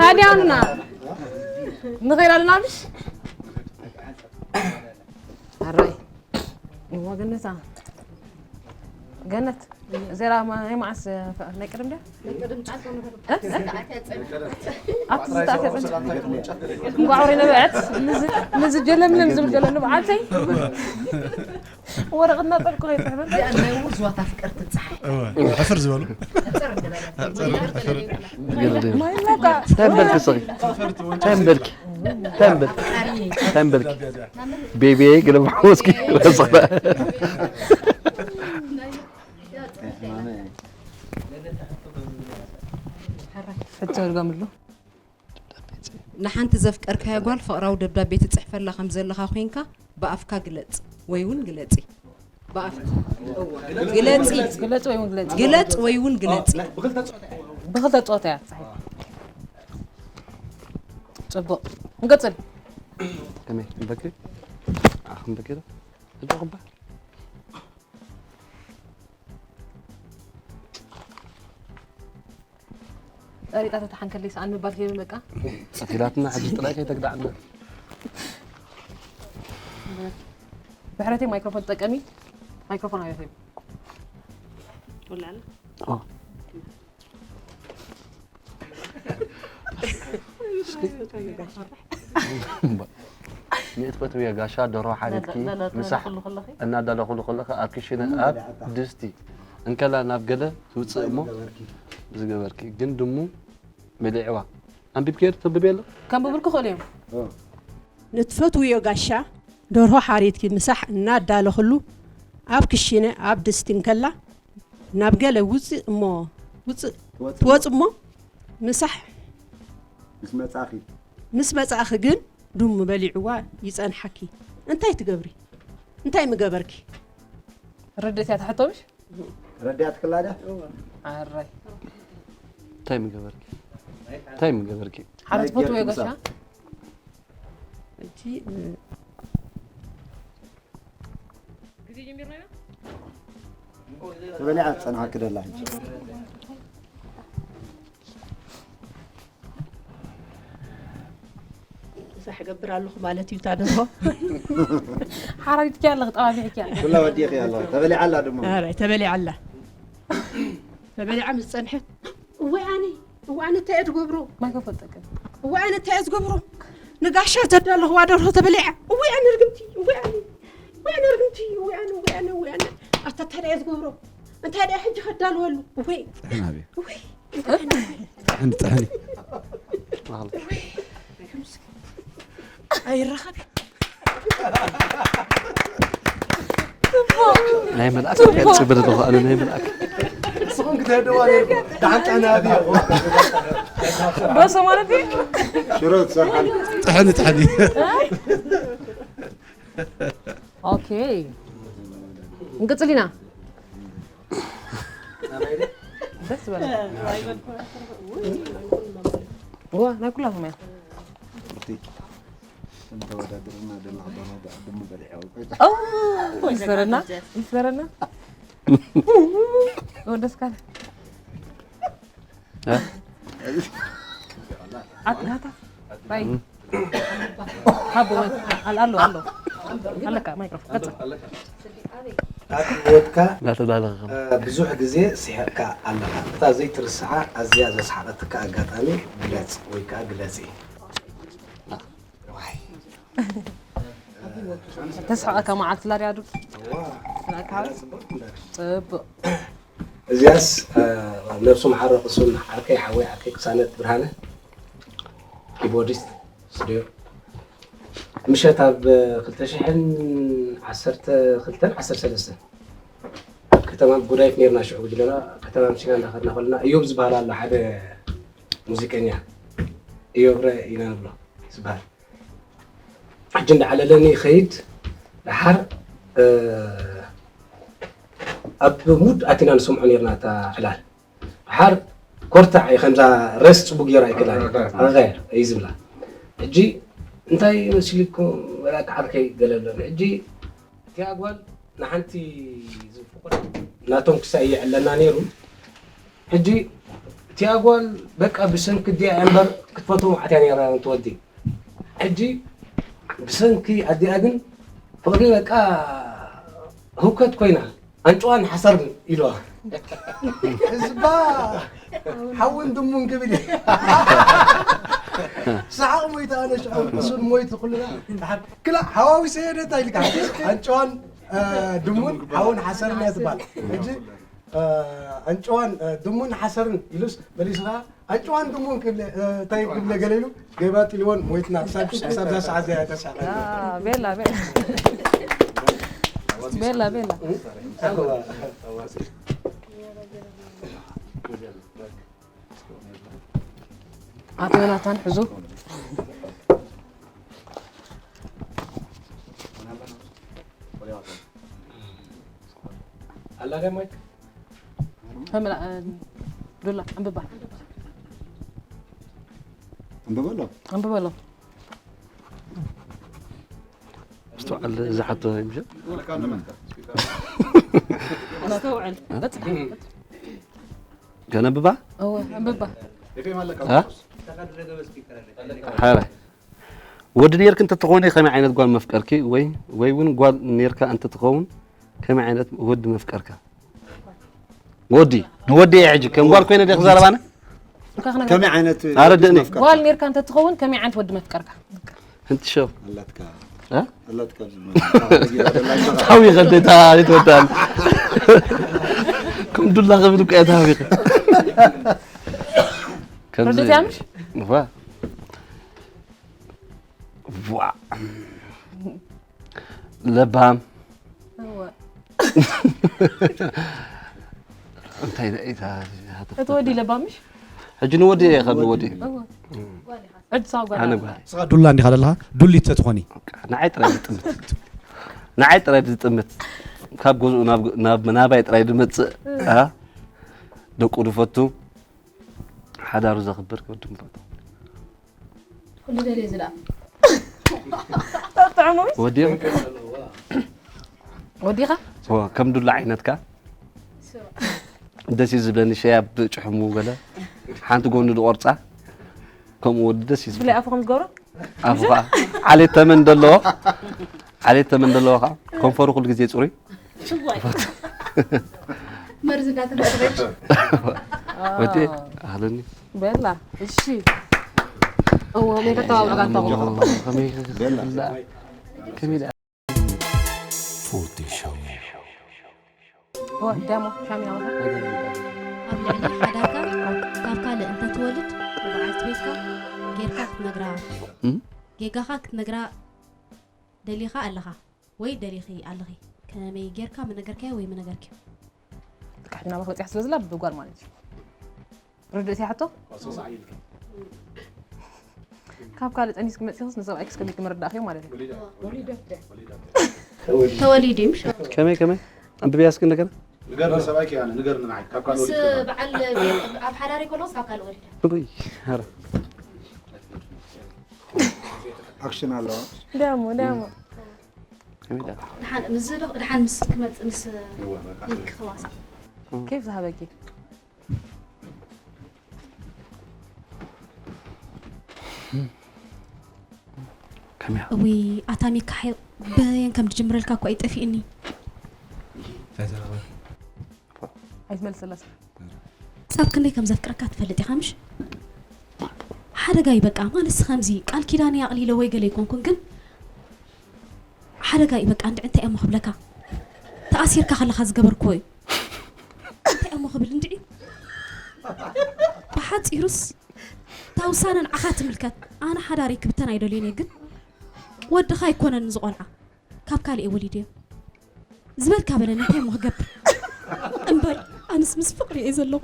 ሃዲያውና ንኸይድ ኣለና ምሽ ኣራይ እዋ ገነታ ገነት እዚኣ ናይ መዓስ ናይ ቅድም ድያ ኣብቲ ዝተኣትያ ፅንጭ እንቋዕ ወሬ ነበዐት ምዚ ጀለምለም ዝብል ገለ ንብዓተይ ወረቕትና ጠልቁ ከይፅሕፈ ናይ ውርዝዋት ኣፍቀርቲ ፀሓይ ሕፍር ዝበሉ ተንበልኪ ስኺ ተንበልኪ ተንበልኪ ተንበልኪ ቤቢ ግለብ ወስኪ ረስኽታ ሕቶ ርገምሉ ንሓንቲ ዘፍቀርካያ ጓል ፍቕራዊ ደብዳቤ ትፅሕፈላ ከም ዘለኻ ኮይንካ ብኣፍካ ግለፅ ወይ እውን ግለፂ። ብኣፍ- እዋ። ግለፂ። ግለፂ ወይ እውን ግለፂ ግለፅ ወይ እውን ግለፂ። ብክልተ ፆታ እያ ትፅሕፍ ፅቡቕ ንቀፅል ከመይ ክንበኪ ኣኽንበኪ ዶ እጆኹባ ፀሪጣ ተተሓንከለይ ሰኣን ምባል ከይብል በቃ ቀቲላትና ሕጂ ጥራይ ከይተግዳዕና ብሕረተይ ማይክሮፎን ትጠቀሚ ማይክሮፎን ኣበይ ኮይኑ ወላለ ኦ። እስኪ ሚእቲ ፈትውዮ ጋሻ ደርሆ ሓሪድኪ ምሳሕ እናዳለኹሉ ከለኺ ኣብ ክሽነ ኣብ ድስቲ እንከላ ናብ ገለ ትውፅእ እሞ ዝገበርኪ ግን ድሙ በሊዕዋ። ኣንቢብክዮ ዶ ተንብብዮ ኣሎ? ከንብብልኩ ክእሉ እዮም። ንትፈትውዮ ጋሻ ደርሆ ሓሪድኪ ምሳሕ እናዳለኽሉ ኣብ ክሽነ ኣብ ድስቲ እንከላ ናብ ገለ ውፅእ እሞ ውፅእ ትወፅእ እሞ ምሳሕ ምስ መጻኺ ምስ መጻእኺ ግን ድሙ በሊዕዋ ይጸንሓኪ። እንታይ ትገብሪ? እንታይ ምገበርኪ? ርድእት እያ ትሕቶ ምሽ? ረዳት ክላደ ኣራይ እንታይ ምገበርኪ? እንታይ ምገበርኪ? ሓደ ትፈትዎ የገሻ እቲ ተበሊዓ ጸንሓ ክደላ ሕጂ ምሳሕ ገብር ኣለኹ ማለት እዩ። እታ ደርሆ ሓራዲትኪ ኣለኽ ጠባቢዕኪ ኩላ ወዲእኺ ኣለኺ። ተበሊዓ ኣላ ድሞ። ኧረ ተበሊዓ ኣላ። ተበሊዓ ምስ ጸንሐት እወ ኣነ እወ ኣነ እንታይ እየ ዝገብሮ? ማይክሮፎን ጠቅም እወ ኣነ እንታይ እየ ዝገብሮ? ንጋሻ ዘዳለኽዋ ደርሆ ተበሊዓ። እወ ኣነ ርግምቲ እወ ኣነ እወ ኣነ ርግምቲ እወ ኣነ እወ ኣነ እወ ኣነ ኣታ እንታይ እየ ዝገብሮ? እንታይ ደኣ ሕጂ ከዳልወሉ? እወ ጥሕን ኣብየ እወ ጥሕን ጥሕን ኣይረኸብ ናይ መልኣክ ገጽ ብር ኣለኹ ኣነ ናይ መልኣክ ንስኹም ክትህድዋ ነርኩም። ደሓን ጥዕና ኣብዮ። በሶ ማለት እዩ ሽሮ ትሰርሓል። ጥሕን ጥሕን ኦኬ እንቅጽል ኢና ደስ በለ ዋ ናይ ኩላኹም እያ ተወዳድርና ደላ ደሞ በሊዐው ይስበረና ይስበረና ደስ ካለ ኣትናታ ባይ ሃቦ ኣሎ ኣሎ ኣለካ ማይክሮፎን ቀጽል ኣብ ህይወትካ እናተዳለኸ ብዙሕ ግዜ ስሒቕካ ኣለኻ። እታ ዘይትርስዓ ኣዝያ ዘስሓቐትካ ኣጋጣሚ ግለጽ ወይ ከዓ ግለጺ። ዋይ ተስሓቐካ መዓልቲ ላድያ ዱ ጽቡቕ እዚኣስ ነብሱ መሓረ ቅሱን ዓርከይ ሓወይ ዓርከይ ቅሳነት ብርሃነ ኪቦርዲስት ስቱዲዮ ምሸት ኣብ ክልተ ሽሕን ዓሰርተ ክልተን ዓሰርተ ሰለስተን ከተማ ጉዳይት ነርና ሽዑ ጉጅለና ከተማ ምሽጋ እንዳኸድና ከለና እዮብ ዝበሃል ኣሎ ሓደ ሙዚቀኛ እዮብ ረ ኢና ንብሎ ዝበሃል ሕጂ እንዳዓለለኒ ይኸይድ ደሓር ኣብ ሙድ ኣቲና ንሰምዖ ነርና እታ ዕላል ደሓር ኮርታዕ እዩ ከምዛ ረስ ፅቡቅ ገይራ ኣይክእላን እዩ እዩ ዝብላ ሕጂ እንታይ መሲልኩም ወላ ዓርከይ ገለ ብለኒ ሕጂ እቲኣ ጓል ንሓንቲ ዝፍቁር ናቶም ክሳይ ይዕለና ነይሩ ሕጂ እቲኣ ጓል በቃ ብሰንኪ ዲኣ እምበር ክትፈትዎ መዓት እያ ነይራ ትወዲ ሕጂ ብሰንኪ ኣዲኣ ግን ፍቅሪ በቃ ህውከት ኮይና ኣንጭዋን ሓሰርን ኢልዋ ህዝባ ሓውን ድሙን ክብል እዩ ሰሓቕ ሞይታ ኣነ ሽዑ እሱን ሞይቱ ኩልና ክላ ሓዋዊሰ የደታ ኢልካ ኣንጭዋን ድሙን ሓውን ሓሰርን እያ ትባል ሕጂ ኣንጭዋን ድሙን ሓሰርን ኢሉስ መሊሱ ከዓ ኣጭዋን ድሙን ክብለ እንታይ ክብለ ገለ ኢሉ ገባ ጥልዎን ሞይትና ክሳብ ክሳብ ዛ ሰዓት እዚኣ ተሳቀ ቤላ ቤላ ቤላ ቤላ ኣቶ ዮናታን ሕዙ ኣላ ደ ማይክ ፈምላ ዱላ ኣንብባ ኣንብበሎ ኣንብበሎ ምስትውዓል እዚ ሓቶ ይምሸ ኣስተውዕል በጽሕ ከነብባ እወ ኣንብባ ሓረ ወዲ ነርክ እንተትኾኒ ከመይ ዓይነት ጓል መፍቀርኪ ወይ ወይ እውን ጓል ነርካ እንተትኸውን ከመይ ዓይነት ወዲ መፍቀርካ ወዲ ንወዲ እየ ሕጂ ከም ጓል ኮይነ ደ ክዛረባነ ከመይ ዓይነት ኣረድእኒ ጓል ነርካ እንተትኸውን ከመይ ዓይነት ወዲ መፍቀርካ ህንቲ ሸው ኣላትካ እ? ኣላትካ ኣብዚ ታዊ ከደታ ይትወዳል ዱላ ክብል እኮ እያ ተሃቢኸ። ከምዚ ርዱእ እያ ምሽ? ዋ። ዋ። ለባም። እወ። እንታይ ደ-፣ እታ፣ እታ፣ እቲ ወዲ ለባም ምሽ? ሕጂ ንወዲ እየ፣ ከም ንወዲ። እወ። ሕጂ ሳብ ጓል ኣነ ኣላ። ጓል። ንስኻ ዱላ እንዲኻ ዘለኻ፣ ዱሊት ተትኾኒ። ንዓይ ጥራይ ዝጥምት። ንዓይ ጥራይ ዝጥምት። ካብ ገዝኡ ናብ፣ ናብ፣ ናባይ ጥራይ ዝመጽእ። እ? ኣ? ደቁ ዝፈቱ፣ ሓዳሩ ዘኽብር ወዲ ምፈቱ። ኩሉ ደልየ ዝላ። ጥዑሙ። ወዲኻ? ወዲኻ? ዎ፣ ከም ዱላ ዓይነትካ። ደስ እዩ ዝብለኒ፣ ሸያ ብጭሕሙ ገለ። ሓንቲ ጎኑ ዝቆርጻ። ከምኡ ወዲ ደስ እዩ ዝብለኒ። ብፍላይ ኣፉ ከም ዝገብሮ? ኣፉ ኸዓ ዓሌት ተመን ዘለዎ። ዓሌት ተመን ዘለዎ ኸዓ። ከንፈሩ ኩሉ ግዜ ጽሩይ። ሽዋይ። መርዚ እንዳተነፈረች። ወዲ፣ ኣህለኒ። ቤላ፣ እሺ። እዎ፣ መን ከተባብዑ ጋር ተባብዑ? ከመይ፣ ከመይ፣ ከመይ ደኣ? ፎርቲ ሾው። እዎ፣ ደሞ፣ ሻሚና ወሃ። ኣብ ልዕሊ ሓዳርካ ካብ ካልእ እንተትወልድ፣ ንበዓልቲ ቤትካ ጌርካ ክትነግራ፣ እም? ጌጋኻ ክትነግራ ደሊኻ ኣለኻ ወይ ደሊኺ ኣለኺ? ከመይ ጌርካ ምነገርካዮ ወይ ምነገርክዮ? ትካሕቲ ናባኺ በጺሓ ስለ ዘላ ብጓል ማለት እዩ። ርድእቲ ሕቶ? ካብ ካልእ ጠኒስኪ መጺኽስ ንሰብኣይክስ ከመይ ክመረዳእኽዮ ማለት እዩ? ተወሊዱ እዩ፣ ምሽ? ከመይ፣ ከመይ? ኣንብብያ እስኪ እንደገና። ንገር ንሰብኣይኪ ኣነ፣ ንገር ንዓይ። ካብ ካልእ ምስ ወሊድኪ በዓል ኣብ ሓዳር ይኮኖስ ካብ ካልእ ወሊዳ? ውይ፣ ኧረ። ኣክሽን ኣለዋ። ደሞ፣ ደሞ። ከመይ ደኣ? ደሓን፣ ምስ ዶ-፣ ደሓን ምስ ክመጽእ ምስ እወ፣ በቃ። ክዋሳ። ኬፍ ዝሃበኪ? ከመይ? እውይ፣ ኣታ ሚካኤል፣ በየን ከም ዝጅምረልካ እኮ እዩ ጠፊእኒ። እንታይ ተረኸበ? ኣይትመልስላስ። ክሳብ ክንደይ ከም ዘፍቅረካ ትፈልጥ ኢኻ፣ ምሽ? ሓደጋ እዩ በቃ። ማለትስ ከምዚ ቃል ኪዳነይ ኣቕሊለ ወይ ገለ ኣይኮንኩን፣ ግን ሓደጋ እዩ በቃ። እንድዒ እንታይ እሞ ክብለካ? ተኣሲርካ ከለኻ ዝገበርክዎ እዩ። እንታይ እሞ ክብል እንድዒ? ብሓጺሩስ፣ እታ ውሳነ ንዓኻ ትምልከት። ኣነ ሓዳረይ ክብተን ኣይደልዮን እየ፣ ግን ወድኻ ኣይኮነን እዚ ቆልዓ። ካብ ካልእ እየ ወሊደዮ። ዝበልካ በለኒ፣ እንታይ እሞ ክገብር? እምበር፣ ኣነስ ምስ ፍቕሪ እየ ዘለኹ።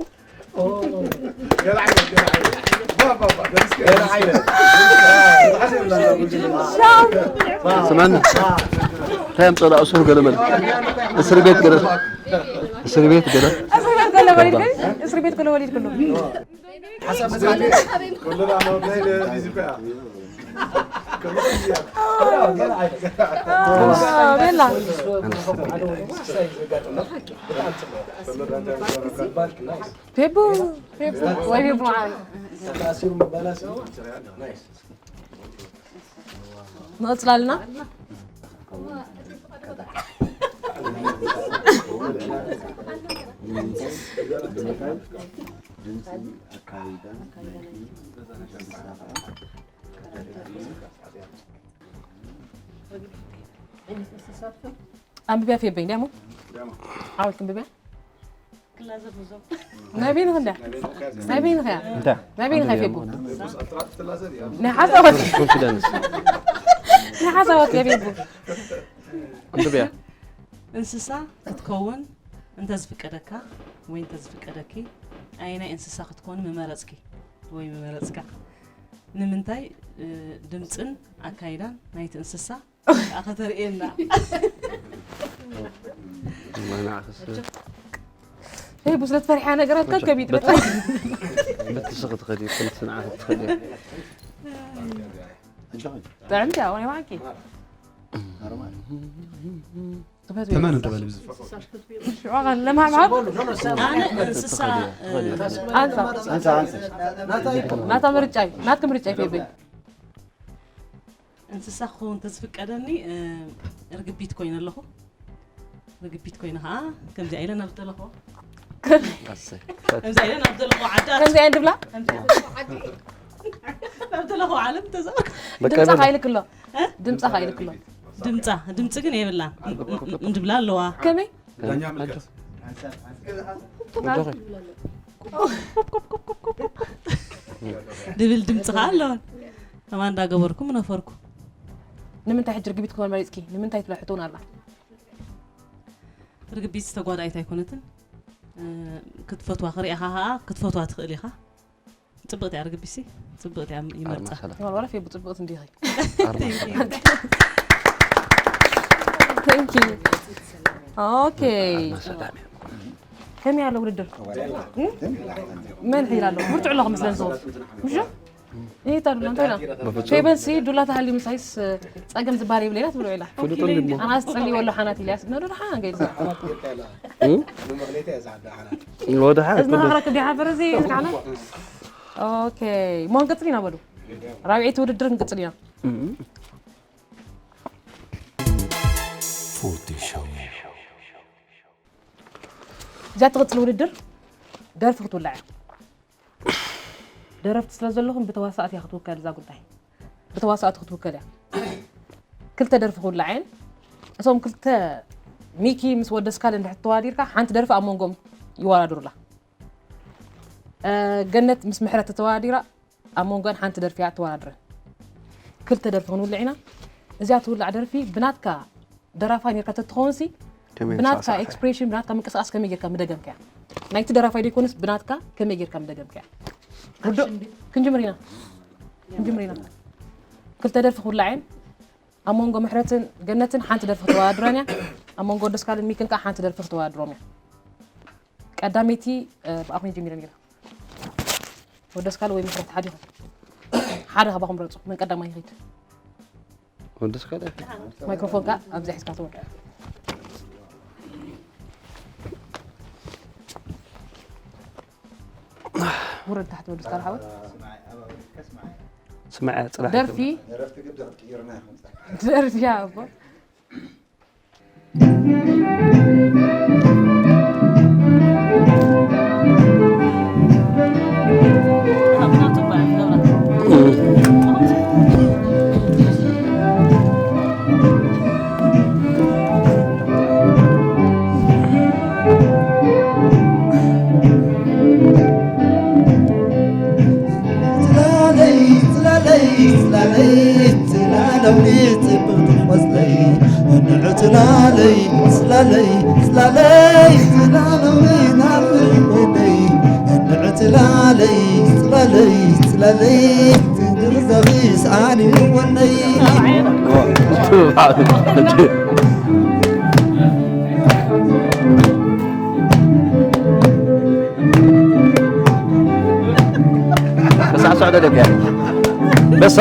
ስማኒ፣ እንታይ ኣምጸላ እሱር ገለ መለ? እስር ቤት ገለ፣ እስር ቤት ገለ። እስር ቤት ገለ ወሊድኩ፣ እስር ቤት ገለ ወሊድኩ። ሓሳብ መጽሓፍ ኩሉ ዳሞ ናይ ቢዚ እኮ እያ። ቤላ። ፌቡ፣ ፌቡ፣ ወይ ፌቡ መዓረይ። ንቕጽል ኣለና። ኣንብብያ ፌበይ፣ እንዲያሞ? ሓወልክ ኣንብብያ? ናይ በይንኽ እንዳ? ናይ በይንኽ እያ? እንታይ? ናይ በይንኻ ፌቡ? ናይ ሓሳባት። ኮንፊደንስ። ናይ ሓሳባት እያ ፌቡ። ኣንብብያ። እንስሳ ክትከውን እንተዝፍቀደካ ወይ እንተዝፍቀደኪ፣ ኣየናይ እንስሳ ክትኮኒ ምመረጽኪ ወይ ምመረጽካ? ንምንታይ፣ እ፣ ድምጽን ኣካይዳን ናይቲ እንስሳ ከተርእየና? መናእኽስ። ፌቡ፣ ስለ ትፈርሕያ ነገራት ከከቢድ በጣም። በትስኺ ትኸዲ፣ ከምቲ ንዓኺ ትኸዲ። ጥዕምቲ እያ፣ ናይ ብሓቂ። ተመን እንዶ በል ብዚ። ሽዑ ኸ ለማዕማዕ? ኣነ እንስሳ፣ ኣንሳ። ኣንሳ፣ ኣንሳ። ናታ ምርጫ እዩ፣ ናትኪ ምርጫ እዩ ፌበይ። እንስሳ ክኸውን ተዝፍቀደኒ፣ እ፣ ርግቢት ኮይነ ኣለኹ። ርግቢት ኮይነ ኸዓ ከምዚኣ ኢለ ናብ ዝደለኹዎ። ኣሰይ። ከምዚኣ ኢለ ናብ ዝደለኹዎ ዓዲ ኣት-፣ ከምዚኣ ኢለ ድብላ? ከምዚኣ ኢለ ናብ ዓዲ። ናብ ዝደለኹዎ ዓለም ተዛወርኩ። በቃ ድምፃ ይበላ። ኸ ኢልክ ኣሎ? እ? ድምፃ ኸ ኢልክ ኣሎ? ድምፃ፣ ድምፂ ግን የብላን። እ-፣ እ-፣ እንድብላ ኣለዋ። ከመይ? ዳኛ ምልከት። ድብል ድምፂ ከዓ ኣለዋ። ከማ እንዳገበርኩም ነፈርኩ። ንምንታይ ሕጂ ርግቢት ክመን መሪፅኪ? ንምንታይ ትብላ ሕቶ እውን ኣላ። ርግቢት ዝተጓዳኢት ኣይኮነትን። ክትፈትዋ ክሪእኻ ከዓ ክትፈትዋ ትኽእል ኢኻ። ጽብቕቲ እያ ርግቢሲ። ጽብቕቲ እያ ይመርጻ። ወረፍ የቡ ጽብቕቲ እንዲኺ። Thank you. Okay. ከመይ ኣሎ ውድድር? መን ሒላ ኣሎ? ብርቱዕ ኣለኹ ምስለን ዝኸፍ ምሽ? ይታሉ እንተላ ፌበንሲ ዱላ ተሃልዩ ምሳይስ ጸገም ዝባል የብለና ትብሎ ኢላ። ኣናስ ጸልዩ ወሎ ሓናት ኢልያስ ነዶ ሓና ገይዛ። ወደ ሓ እዝና ክረክብ ዲሓ ፈረዚ ዝካዕና። ኦኬ እሞ ክንቅጽል ኢና በሉ። ራብዐይቲ ውድድር ክንቅጽል ኢና። እዛ ትቕጽል ውድድር ደርፊ ክትውላዕ እያ። ደረፍቲ ስለ ዘለኹም ብተዋሳእቲ እያ ክትውከል እዛ ጉዳይ። ብተዋሳእቲ ክትውከል እያ። ክልተ ደርፊ ክውላዕ እየን። እቶም ክልተ ሚኪ ምስ ወደስካል እንድሕር ተዋዲርካ ሓንቲ ደርፊ ኣብ መንጎም ይወዳድሩላ። ገነት ምስ ምሕረት ተተዋዲራ ኣብ መንጎን ሓንቲ ደርፊ እያ ትወዳድረን። ክልተ ደርፊ ክንውልዕ ኢና። እዚኣ ትውላዕ ደርፊ ብናትካ ደራፋይ ኔርካ ተትኸውን ሲ ብናትካ ኤክስፕሬሽን ብናትካ ምንቅስቃስ ከመይ ጌርካ ምደገምካያ? ናይቲ ደራፋይ ደይኮነስ ብናትካ ከመይ ጌርካ ምደገምካያ? ርዱእ ክንጅምር ኢና። ክንጅምር ኢና። ክልተ ደርፊ ክውላዕ እየን። ኣብ መንጎ ምሕረትን ገነትን ሓንቲ ደርፊ ክተወዳድረን እያ። ኣብ መንጎ ወደስካልን ሚክን ከዓ ሓንቲ ደርፊ ክተወዳድሮም እያ። ቀዳመይቲ ብኣኹም ጀሚረ ነይረ። ወደስካል ወይ ምሕረት ሓዲኹም ሓደ ካባኹም ረፁ። መን ቀዳማይ ይኺድ? ወደስካል። ማይክሮፎን ከዓ ኣብዚኣ ሒዝካ ትወርድ። ውረድ ታሕቲ ወደስካል ሓወት። ስማዕ ፅራሕ ደርፊ ደርፊ ኣቦ ጽላለ ጽላለይ ጽላለይ ጽላለይ ናብይ ወደይ እንዕ ጽላለይ ጽላለይ ጽላለይ ትግርዘኺ ስኣኒ ወነይ በሳ ሰዕደ ደገ በሳ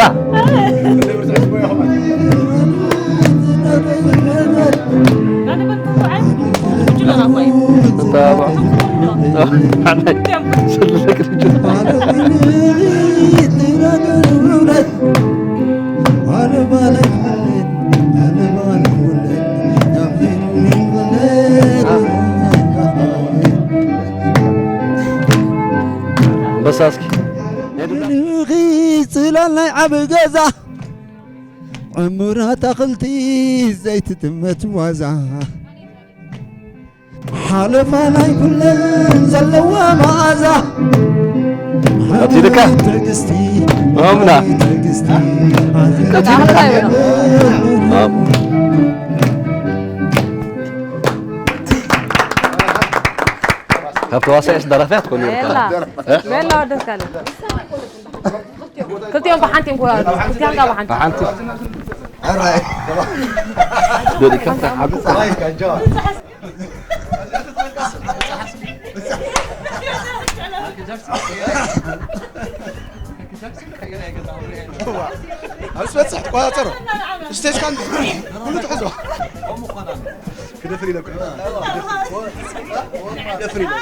በሳስኪ ጽላል ናይ ዓብ ገዛ ዕምራ ኣታኽልቲ ዘይትጥመት ዋዛ ሓለፋ ናይ ኩለን ዘለዋ መዓዛ ቀቲልካ ትዕግስቲ ማሙና ትዕግስቲ ቀቲልካ ካብ ተዋሳኤስ ደራፊያ ትኮኑ ቤላ ቤላ ወደስካለ ክልቲኦም ብሓንቲ እዮም ክወዳደሩ። ክልቲኦም ጋር ብሓንቲ። ብሓንቲ። ደሊካ ተሓቁ። ኣብ ዝበፅሕ ትቆፃፀሮ ስቴጅ ካን ኩሉ ትሕዞ ክደፍር ኢለኩም ክደፍር ኢለ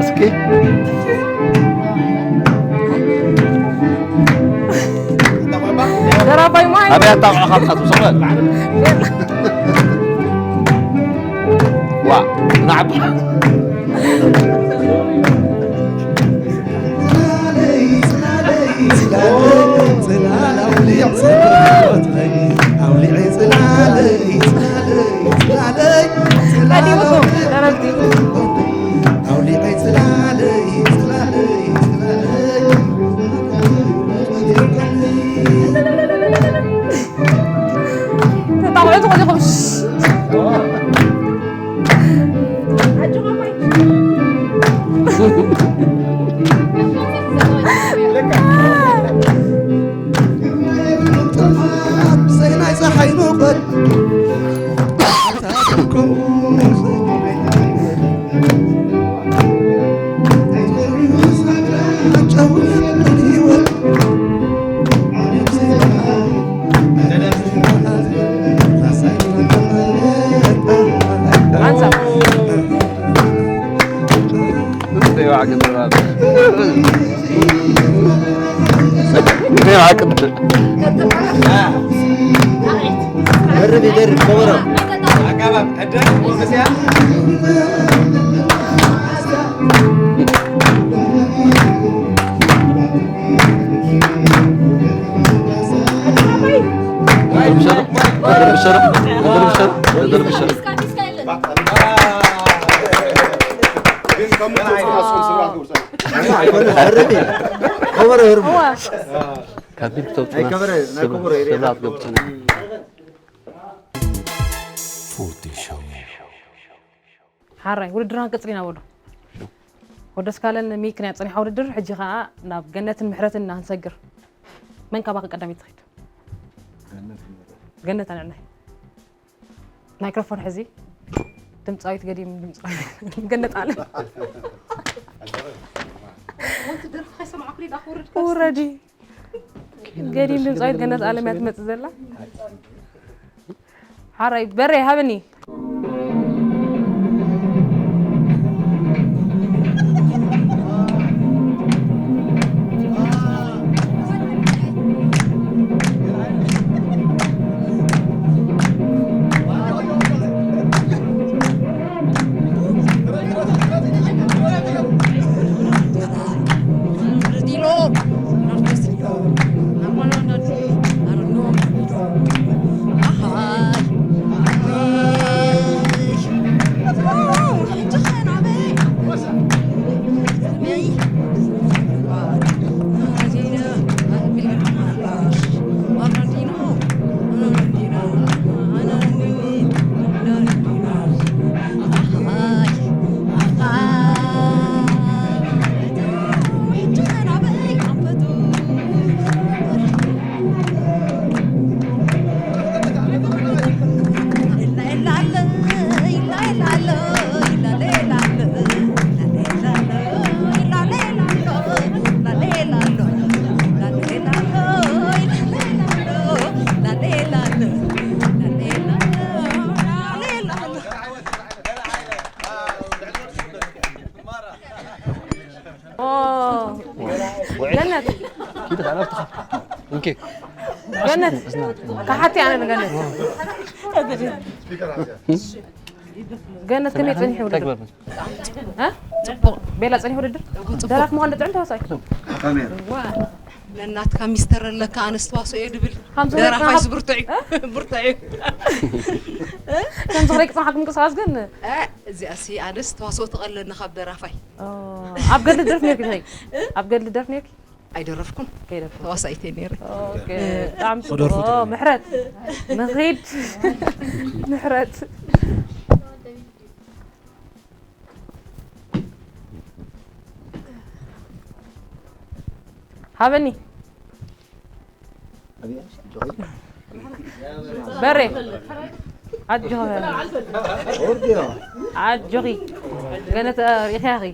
እስኪ ደራፋይ ማይ ኣበይ ኣጣቕዑ ካብ ናቱ ሰበል ዋ፣ ናዕባ። ቀዲምኩም ደረፍቲ። ተጣቕዑ ትኾኑ ኢኹም። ደርብ ይደርብ ከበሮ። ሓራይ ውድድርና ክቅጽል ኢና በሉ። ወደስካለን ሚክ ናይ ጸኒሓ ውድድር፣ ሕጂ ከኣ ናብ ገነትን ምሕረትን ኢና ክንሰግር። መን ካባኺ ቀዳመይቲ ትኸይድ? ገነት ኣንዕናይ። ማይክሮፎን ሕዚ። ድምጻዊት ገዲም ድምጻዊት ገነት ኣለም። ውረዲ። ገዲም ድምጻዊት ገነት ኣለም እያ ትመጽእ ዘላ። ሓራይ በሬ ሃብኒ። ኦ፣ ገነት። ገነት። ካሓቲ ኣነ ንገነት። ገነት ከመይ ጸኒሑ ውድድር? እ? ጽቡቕ። ቤላ ጸኒሑ ውድድር? ደራፍ ምዃን ዶ ጥዕም ተዋሳኣይ? ዋ። ነናትካ ሚስተር ኣለካ፣ ኣነስ ተዋስኦ እየ ድብል። ከምዚ ደራፋይስ ክረክብ ብርቱዕ እዩ። እ? ብርቱዕ እዩ። ከምዚ ክረክብ ጽንሓት ምንቅስቃስ ግን እ፣ እዚኣሲ ኣነስ ተዋስኦ ትቐለኒ ካብ ደራፋይ። ኦ፣ ኣብ ገድሊ ደርፍ ነርኪ ተይ? እ? ኣብ ገድሊ ደርፍ ነርኪ? ኣይደረፍኩን። ከይደርፍ። ተዋሳኢት እየ ነይረ። ኦኬ፣ እ፣ ብጣዕሚ ጽቡቕ። ተደርፉ ኦ፣ ትኽእሊ። ምሕረት። ንኺድ። ምሕረት። ሃበኒ። በሬ። ኣጆኺ። ኣጆኺ። ገነት ሪኢኺ።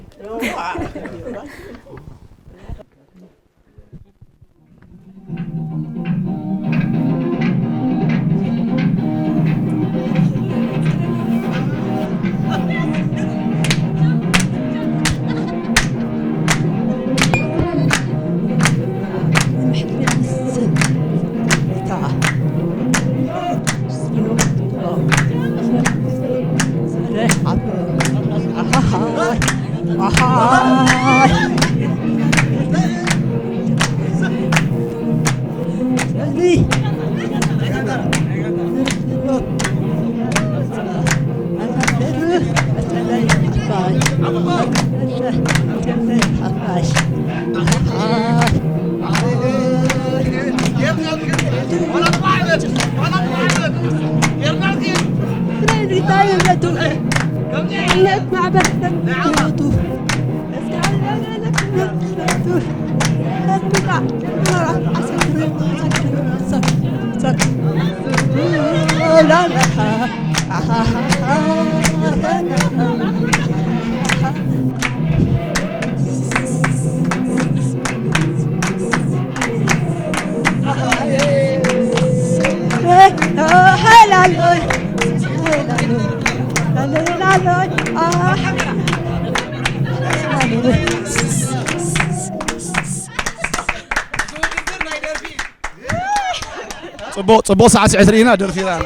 ጽቡቕ፣ ጽቡቕ ሳዕስዒት ርኢና፣ ደርፊ ርኢና።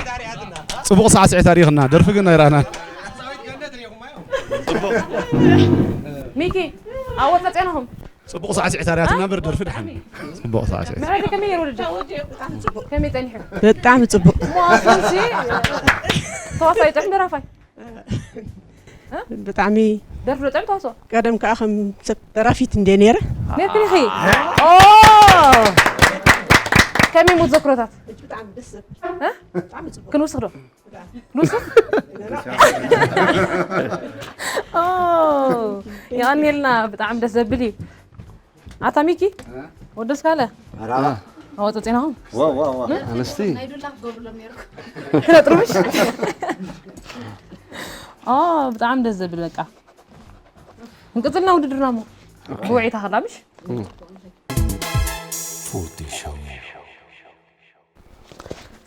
ጽቡቕ ሳዕስዒት ኣሪኽና፣ ደርፊ ግን ኣይረኣናን። ሚኪ ኣብ ወፃ ፂናኹም ጽቡቕ ሳዕስዒት ኣርያትና እምበር ደርፊ ድሓን። ጽቡቕ ሳዕስዒት። ምዕራይ ከመይ ነይሩ ውድድር? ከመይ ጸኒሑ? ብጣዕሚ ጽቡቕ። ሞስንሲ ተዋሳይ ጥዕም ደራፋይ ብጣዕሚ ደርፊ ዶ ጥዕም ተዋስኦ? ቀደም ከዓ ከም ሰብ ደራፊት እንደ ነይረ ነርክኒኺ ኦ ከመይ ሙት ዘክሮታት ብጣዕሚ ደስ ዘብል እ? ብጣዕሚ ጽቡቕ ክንውስኽ ዶ ንውስኽ የቐንየልና ብጣዕሚ ደስ ዘብል እዩ ኣታ ሚኪ ወደስካለ ኣወፀ ዜናኹም ኣንስቲ ክነጥሩ ምሽ ብጣዕሚ ደስ ዘብል በቃ እንቅፅልና ውድድርና ሞ ብውዒታ ከላ ምሽ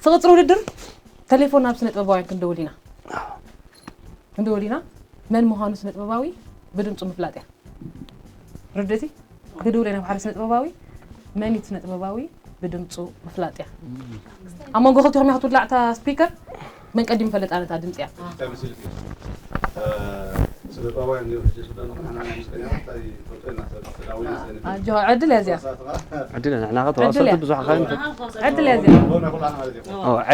ዝቕፅል ውድድር ተሌፎን ናብ ስነ ጥበባውያን ክንደውል ኢና ክንደውል ኢና መን ምዃኑ ስነ ጥበባዊ ብድምፁ ምፍላጥ እያ ርድእቲ ክድውል ናብ ሓደ ስነ ጥበባዊ መን እዩ ስነ ጥበባዊ ብድምፁ ምፍላጥ እያ ኣብ መንጎ ክልቲኹም ኢኻ ትውላዕ እታ ስፒከር መን ቀዲሙ ፈለጣ ነታ ድምፂ እያ ስነ ጥበባውያን እዮም ሕጂ ስለ ንሕና ሙዚቀኛታት ኣይፈልጦ ኢና ሰብ ተዳዊና ሰነ ኣጆ ዕድል እያ እዚኣ ዕድል ንሕና ከተዋሰልቲ ብዙሕ ኸይንፈ ዕድል እያ እዚኣ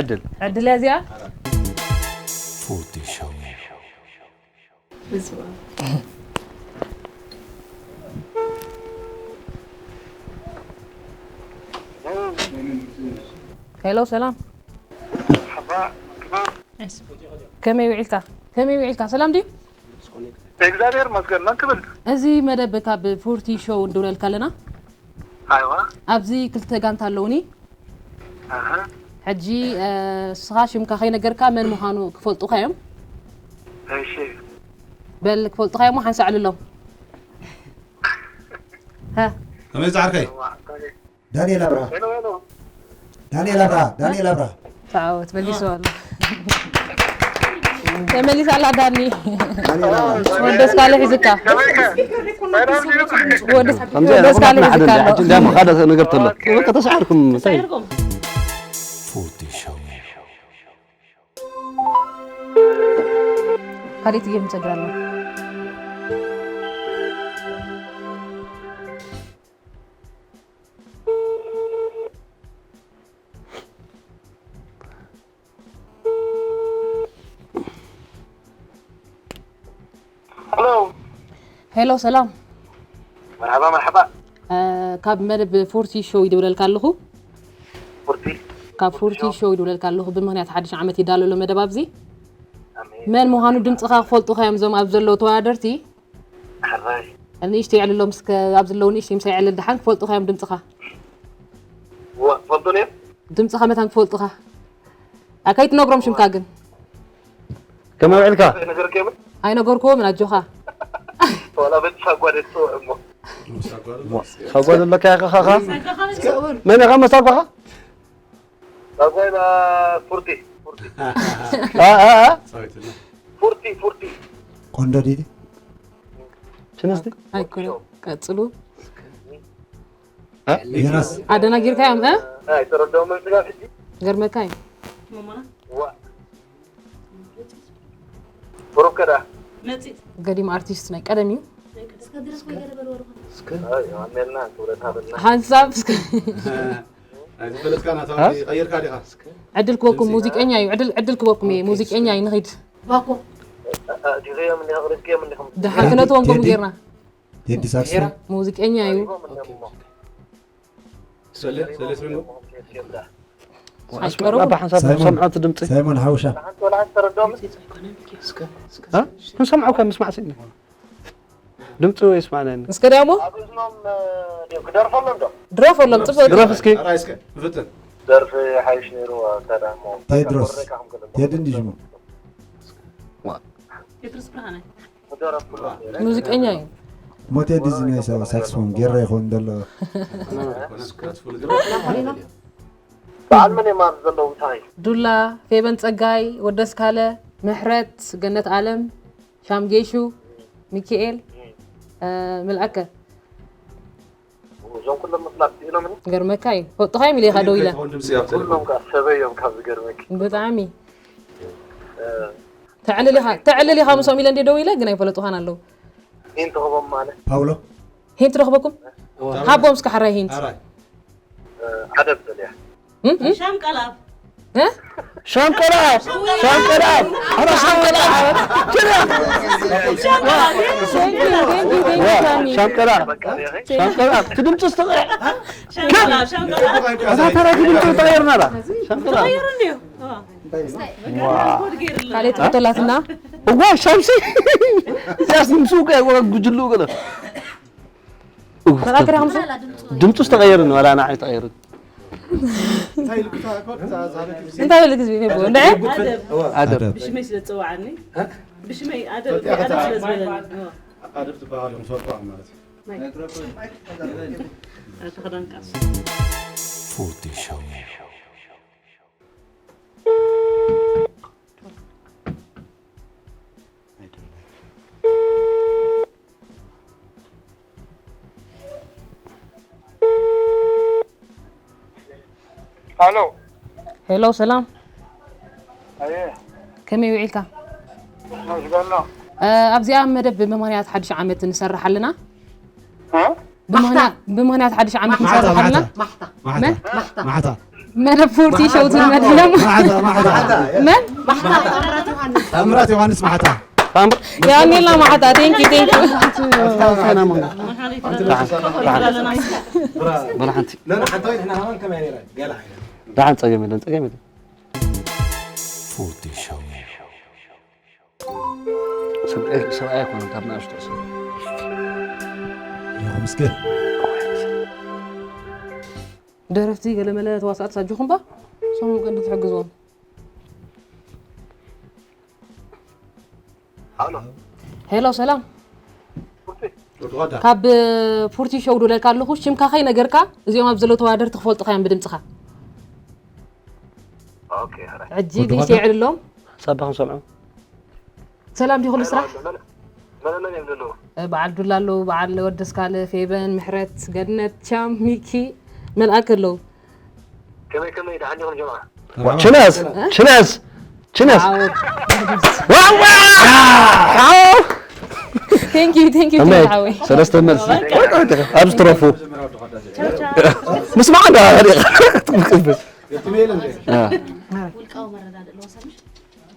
ዕድል ዕድል እያ እዚኣ ፎርቲ ሾው ሄሎ ሰላም ከመይ ውዒልካ ከመይ ውዒልካ ሰላም ድዩ እግዚኣብሔር ይመስገን መን ክብል እዚ መደብ ካብ ፎርቲ ሾው እንደውለልካ ኣለና ኣይዋ ኣብዚ ክልተ ጋንታ ኣለውኒ ኣሃ ሕጂ እስኻ ሽምካ ከይነገርካ መን ምዃኑ ክፈልጡኻ እዮም እሺ በል ክፈልጡኻ እዮም ሓንሳ ዕልሎም ሃ ከመይ ጻዕርከይ ዋ፣ እንታይ ዳንኤል ኣብርሃ ሄሎ ሄሎ ዳንኤል ኣብርሃ ዳንኤል ኣብርሃ ተዓወት መሊሱ ኣሎ ተመሊሳ ኣላ ዳኒ ዳንኤል ኣብርሃ ወደስ ካልእ ሒዝካ ከመይከ ሰላም ድዩ ወደስ ካልእ ሒዝካ ኣሎ እንዳሞ ሓደ ነገር ተሎ በቃ ተሻዓርኩም እንታይ ካልእ ትጌም ጸግራ ኣሎ ሄሎ ሄሎ ሰላም መርሓባ መርሓባ ካብ መደብ ፎርቲ ሾው ይደውለልካ ኣለኹ ፉርቲ ካብ ፎርቲ ሾው ይደውለልካ ኣለኹ ብምክንያት ሓድሽ ዓመት ይዳሎ ኣሎ መደብ ኣብዚ ኣሜን መን ምዃኑ ድምፅኻ ክፈልጡኻ እዮም እዞም ኣብ ዘለዉ ተወዳደርቲ ሕራይ ንእሽተይ የዕልሎም እስከ ኣብ ዘለዉ ንእሽተይ ምሳይ የዕልል ደሓን ክፈልጡኻ እዮም ድምፅኻ ዋ ፈልጦ ነር ድምፅኻ መታን ክፈልጡኻ ከይትነግሮም ሽምካ ግን ከመይ ውዒልካ ነገር ከምን ኣይነገርኩዎምን ኣጆኻ ዋላ በቲ ሳጓደት ጽውዕ እሞ ሳጓ ዘለካ ኢኻ ካኻ መን ኢኻ መሳጓኻ ሳጓይ ባ ፉርቲ ፉርቲ አ፣ አ፣ አ? ፉርቲ ፉርቲ ቆንዶ ዲዲ ሽንስቲ ኣይኮነ ቀፅሉ ዮናስ ኣደናጊርካዮም እ ኣይተረዳው መልስጋ ሕጂ ገርመካ እዩ ዋ ብሩክ ከዳ ገዲም ኣርቲስት ናይ ቀደም እዩ ኣሜልና ክብረት ሃበልና ሓንሳብ እስከ ኣይዝፈለጥካ ናታ ቀይርካ ዲኻ ዕድል ክበኩም ሙዚቀኛ እዩ ዕድል ዕድል ክበኩም እየ ሙዚቀኛ እዩ ንኺድ ዲኸዮም እንዲኻ ቅሪትከዮም እንዲኹም ድሓን ክነትዎም ከምኡ ጌርና ቴዲ ሳክስፎን ሙዚቀኛ እዩ ሰለ ሰለ ስሪሞ ኣይቀርቡን። ኣባ ሓንሳብ ሳይሞን። ሰምዖ እቲ ድምፂ። ሳይሞን ሓውሻ። ሓንቲ ወላ ሓንቲ ተረድኦም። እስከ፣ እስከ። እ? ክንሰምዖ ከ ምስማዕ ስኒ። ድምፂ ይስማዕና። እስከ ዲያሞ? ኣብ እዝኖም፣ እ፣ ድዮም ክደርፈሎም ዶ? ድረፈሎም፣ ጽቡቅ። ድረፍ እስኪ። ኣራይ እስከ፣ ንፍትን። ደርፊ ሓይሽ ነይሩ፣ እንተ ደኣ እሞ። ቴድሮስ። ወረካ ከም ገለ። ቴዲ እንዲ ሽሙ። ዋ። ቴድሮስ ብርሃነ። ክደረፍሎም ነይረ። ሙዚቀኛ እዩ። ሞቴ ዲዚ ናይ ሰባ ሳክስፎን ጌራ ይኸውን ዘሎ። በዓል መን እዮም ኣብዚ ዘለዉ እንታይ? ዱላ፣ ፌበን ጸጋይ፣ ወደስካለ፣ ምሕረት፣ ገነት ኣለም፣ ሻምጌሹ፣ ሚኪኤል፣ እ፣ ምልኣከ። እዞም ኩሎም ምፍላጥ ክኢሎምኒ? ገርመካ እዩ። ፈልጡኻ እዮም ኢለ ኢኻ ደው ኢለ። ከይትኸውን ድምፂ ኣብቲ ኩሎም ቴሌፎን። ከኣ ሰበይ እዮም ካብ ዝገርመኪ። ብጣዕሚ። እ፣ ተዕልል ኢኻ፣ ተዕልል ኢኻ ምስኦም ኢለ እንደ ደው ኢለ ግን ኣይፈለጡኻን ኣለዉ። ሂንት ክህቦም ማለት? ፓውሎ? ሂንት ረኽበኩም? እዋ። ሃቦም እስከ ሓራይ ሂንት። ሓራይ። እ፣ ዓደብ ደልያ። እም? እም? ሻምቀላብ። እ? ሻምቀላብ! ሻምቀላብ! ኣረ ሻምቀላብ! ችላ! Thank you, thank you, thank you, ሳሚ። ሻምቀላብ! ሻምቀላብ! ትድምፅስ ተቐ-፣ ሻምቀላብ፣ ሻምቀላብ። እዛ ተራ ትድምፅ ተቐየርና ላ። ሻምቀላብ! ተቐየሩ እንድዩ። ዋ። ካልእ ትሕቶ ኣላትና። እዋ፣ ሻምሲ! እዚኣስ ንምስኡ ከ-፣ ጉጅልኡ ገለ። ተቐይረ ከምሱ? ድምፁስ ተቐየሩ ነው፣ ዋላ ንዓይ ተቐየሩ። እንታይ ኢሉ ክታ-፣ ኮድ ዛ-፣ ዛሬ ትብሲ? እንታይ ኢሉ ግዝቢ ፌቦ? እንድዒ? ኣደብ። ኣደብ። ብሽመይ ስለ ዝፀዋዓኒ፣ እ? ብሽመይ ኣደብ፣ ፈቲያ ኣደብ ከታ-፣ ስለ ዝበለኒ። ኣደብ ትበሃሉ ትፈልጡ ማለት እዩ። ኣቲ ክዳን ቃስ። ፎርቲ ሾው። ሃሎ። ሄሎ፣ ሰላም። ኣየ። ከመይ ውዒልካ? መስገኖ። እ፣ ኣብዚኣ መደብ ብምኽንያት ሓድሽ ዓመት ንሰርሕ ኣለና። እ? ብምኽንያት፣ ማሕታ። ብምኽንያት ሓድሽ ዓመት ማሕታ፣ ንሰርሕ ኣለና። ማሕታ። ማሕታ። መን? ማሕታ። ማሕታ። መደብ ፎርቲ ሾው ዝመድብ። ማሕታ፣ ማሕታ። መን? ማሕታ። ታምራት ዮሃንስ ማሕታ። ታምር-፣ የቐንየልና ማሕታ። Thank you, thank you። ብራ፣ ሓንቲ። ኖ፣ ኖ፣ ሓንቲ ወይ ንሕና ከማን ከመይ ነይራ? ገላ ዓይነት። ደሓን ጸገም የለን፣ ጸገም የለን። ፎርቲ ሾው። ሰብኣይ፣ ሰብኣይ ኣይኮነን፣ ካብ ንኣሽቱ ሰብ። ያ፣ ምስኪን። ደረፍቲ ገለመለ ተዋሳእቲ ሳጅኹም ባ፣ ሰሙ ቀንዲ ትሕግዝዎም። ሃሎ። ሄሎ፣ ሰላም። ፉርቲ። ካብ ፉርቲ ሾው ድውለልካ ኣለኹ። ሽምካ ከይነገርካ፣ እዚኦም ኣብ ዘለዉ ተወዳደርቲ ክፈልጡኻ እዮም ብድምፅኻ። ኦኬ፣ ሕራይ። ሕጂ ወዲ ቢስ ጓዳ? የዕልሎም። ሳባ ክንሰምዖ። ሰላም ዲኹም ስራሕ? መን፣ መን፣ መን እዮም ዘለዉ? እ፣ በዓል ዱላ ኣለዉ፣ በዓል ወዲ ስካለ፣ ፌበን፣ ምሕረት፣ ገነት፣ ቻም፣ ሚኪ፣ መልኣክ ኣለዉ። ከመይ፣ ከመይ፣ ደሓን ዲኹም ጀማዓ? ዋ፣ ችነስ፣ ችነስ፣ ችነስ። ዓወት። ዋዋ! ዓው! Thank you, thank you, ከመይ? ጅምዓወይ። ሰለስተ መልሲ። ቆይ፣ ቆይ፣ ቆይ፣ ኣብዚ ትረፉ። ቻው፣ ቻው። ምስማዕ እንዳ፣ እ። ውልቃዊ መረዳድእ ኣለዎ፣ ሰምሽ?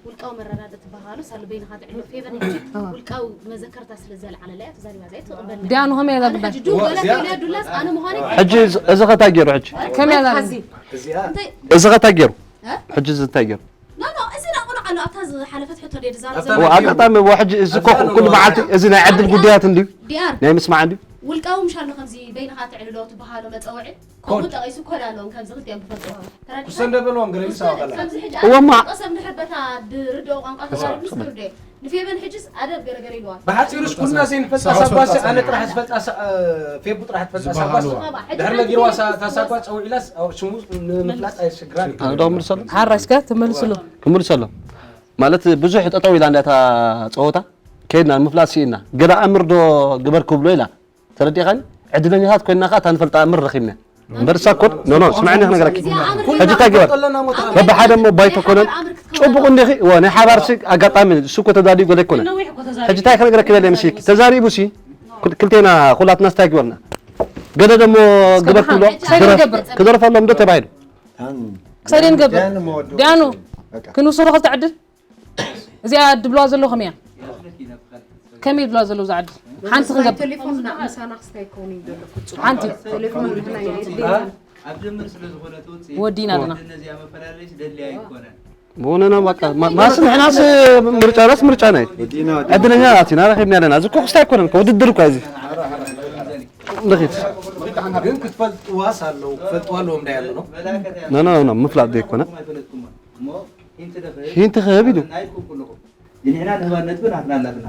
ውልቃዊ መረዳድእ ትበሃሉ፣ ሳሉ በይንኻ ትዕልሉ፣ ፌቨን ሕጂ ውልቃዊ መዘከርታ ስለ ዘልዓለላ እያ ተዛሪባ፣ እዚኣ ትቕበል። ዲያኑ ከመይ እያ እዛ ኣነ ጉዳይ? ሕጂ ዱብ ገለ እዚኣ ክኢለ ዱላስ ኣነ ምዃነይ ሕጂ እዚ፣ እዚ ኸ እንታይ ገይሩ ሕጂ? ከመይ እያ እዛ? እንታይ? እዚ ኸ እንታይ ገይሩ? እ? ሕጂ እዚ እንታይ ገይሩ? ኖ፣ ኖ፣ እዚ ዳኣ ቁኑዕ ኣሎ፣ ኣብታ ዝሓለፈት ሕቶ ድየ ዝዛረብ ኣብታ ዘለኹ? ኦ፣ ኣጋጣሚ፣ ዋ፣ ሕጂ እዚ እኮ ኣብዛ ኩሉ ኣለዋ። መዓልቲ እዚ ናይ ዕድል ጉዳያት እንድዩ? ዲኣር። ናይ ምስማዕ እንድዩ? ውልቃዊ ምሽ ኣሎ፣ ከምዚ በይንኻ ትዕልሎ ትበሃሎ መጸውዒ? ኮድ። ከምኡ ጠቒሱ ኮድ ኣለዎም፣ ከምዚ ክልቲኦም ክፈልጥዎ። ተረዲእካ? ክሰንደ በልዎም፣ ገለ ምስ ኣውቀላ። ከምዚ ሕጂ እወማ። ኣነ ሰብ ድሕር በታ ድርድኦ ቋንቋ ተዛረብ ምስ ድርድኦ። ንፌቨን ሕጅስ ኣደብ ገረገር ኢልዋ። ብሓጺሩስ ኩልና ዘይንፈልጣ ሳጓሲ ኣነ ጥራሕ ዝፈልጣ ሳ-፣ እ፣ ፌቡ ጥራሕ ትፈልጣ ሳጓሲ። ዝበሃሉ። ድሕር ነጊርዋ ሳ-፣ እታ ሳጓ ጸዊዕላስ፣ ኣብ ሽሙ ንምፍላጥ ኣየስቸግራን እዩ። ኣነ ዶ ክምልሰሉ? ሓራይ እስከ ትመልስሉ። ክምልሰሉ። ማለት ብዙሕ ጠጠው ኢላ እንዳ እታ ጸወታ ከይድና ንምፍላጥ ስኢና። ገለ ኣምር ዶ ግበር ክብሎ ኢላ። ተረዲእኻኒ? ዕድለኛታት ኮይንና ኸዓ እታ ንፈልጣ ኣምር ረኺብና። እምበር እሳ ኮድ፣ ኖ፣ ኖ፣ ስምዕኒ ክነግረኪ። ሕጂ እንታይ ግበር? በብሓደ እሞ ባይቶ ኮነን፣ ጽቡቕ እንዲኺ፣ እወ፣ ናይ ሓባር ሲ ኣጋጣሚ፣ እሱ እኮ ተዳልዩ ገለ ኣይኮነን። ሕጂ እንታይ ክነግረኪ ደልየ ምስኪ? ተዛሪቡ ሲ፣ ክል-፣ ክልቴና፣ ኩላትና ስታይ ግበርና። ገለ ደሞ ግበር ትብሎ፣ ክሳይ ግበር፣ ንገብር። ክደርፈሎም ዶ ተባሂሉ? ክሳይ ንገብር። ዲያኑ፣ በቃ። ክንውሰዶ ክልተ ዕድል? እዚኣ ድብልዋ ዘለዉ ከመይ እያ? ከመይ ድብልዋ ዘለዉ እዛ ዓዲ? ሓንቲ ክንገብር። ቴሌፎን ምሳና ክስታይ ክኸውን እዩ ዘሎ ፍጹም። ሓንቲ። ቴሌፎን ንሕና የድልየና። ኣብ ጀምር ስለ ዝኾነ ትውፅእ ወዲና ኣለና። ነዚኣ መፈላለይስ ደድልያ ኣይኮነን። ብሆነና በቃ ማ- ማስ ንሕናስ ምርጫ ናስ ምርጫ ናይ ዕድለኛ ኣቲና ረኺብና ኣለና። እዚ እኮ ክስታይ ኣይኮነን እኮ ውድድር እኮ እዚ ንኺድ ግን ክትፈልጥዋስ ኣለዉ ክትፈልጥዋ ኣለዎም ዳ ያለ ነው። ኖ ኖ ኖ ምፍላጥ ዘይኮነ ሂንቲ ክህብ ኢሉ ንሕና ንህባ ነጥቢ ናትና ኣለትና።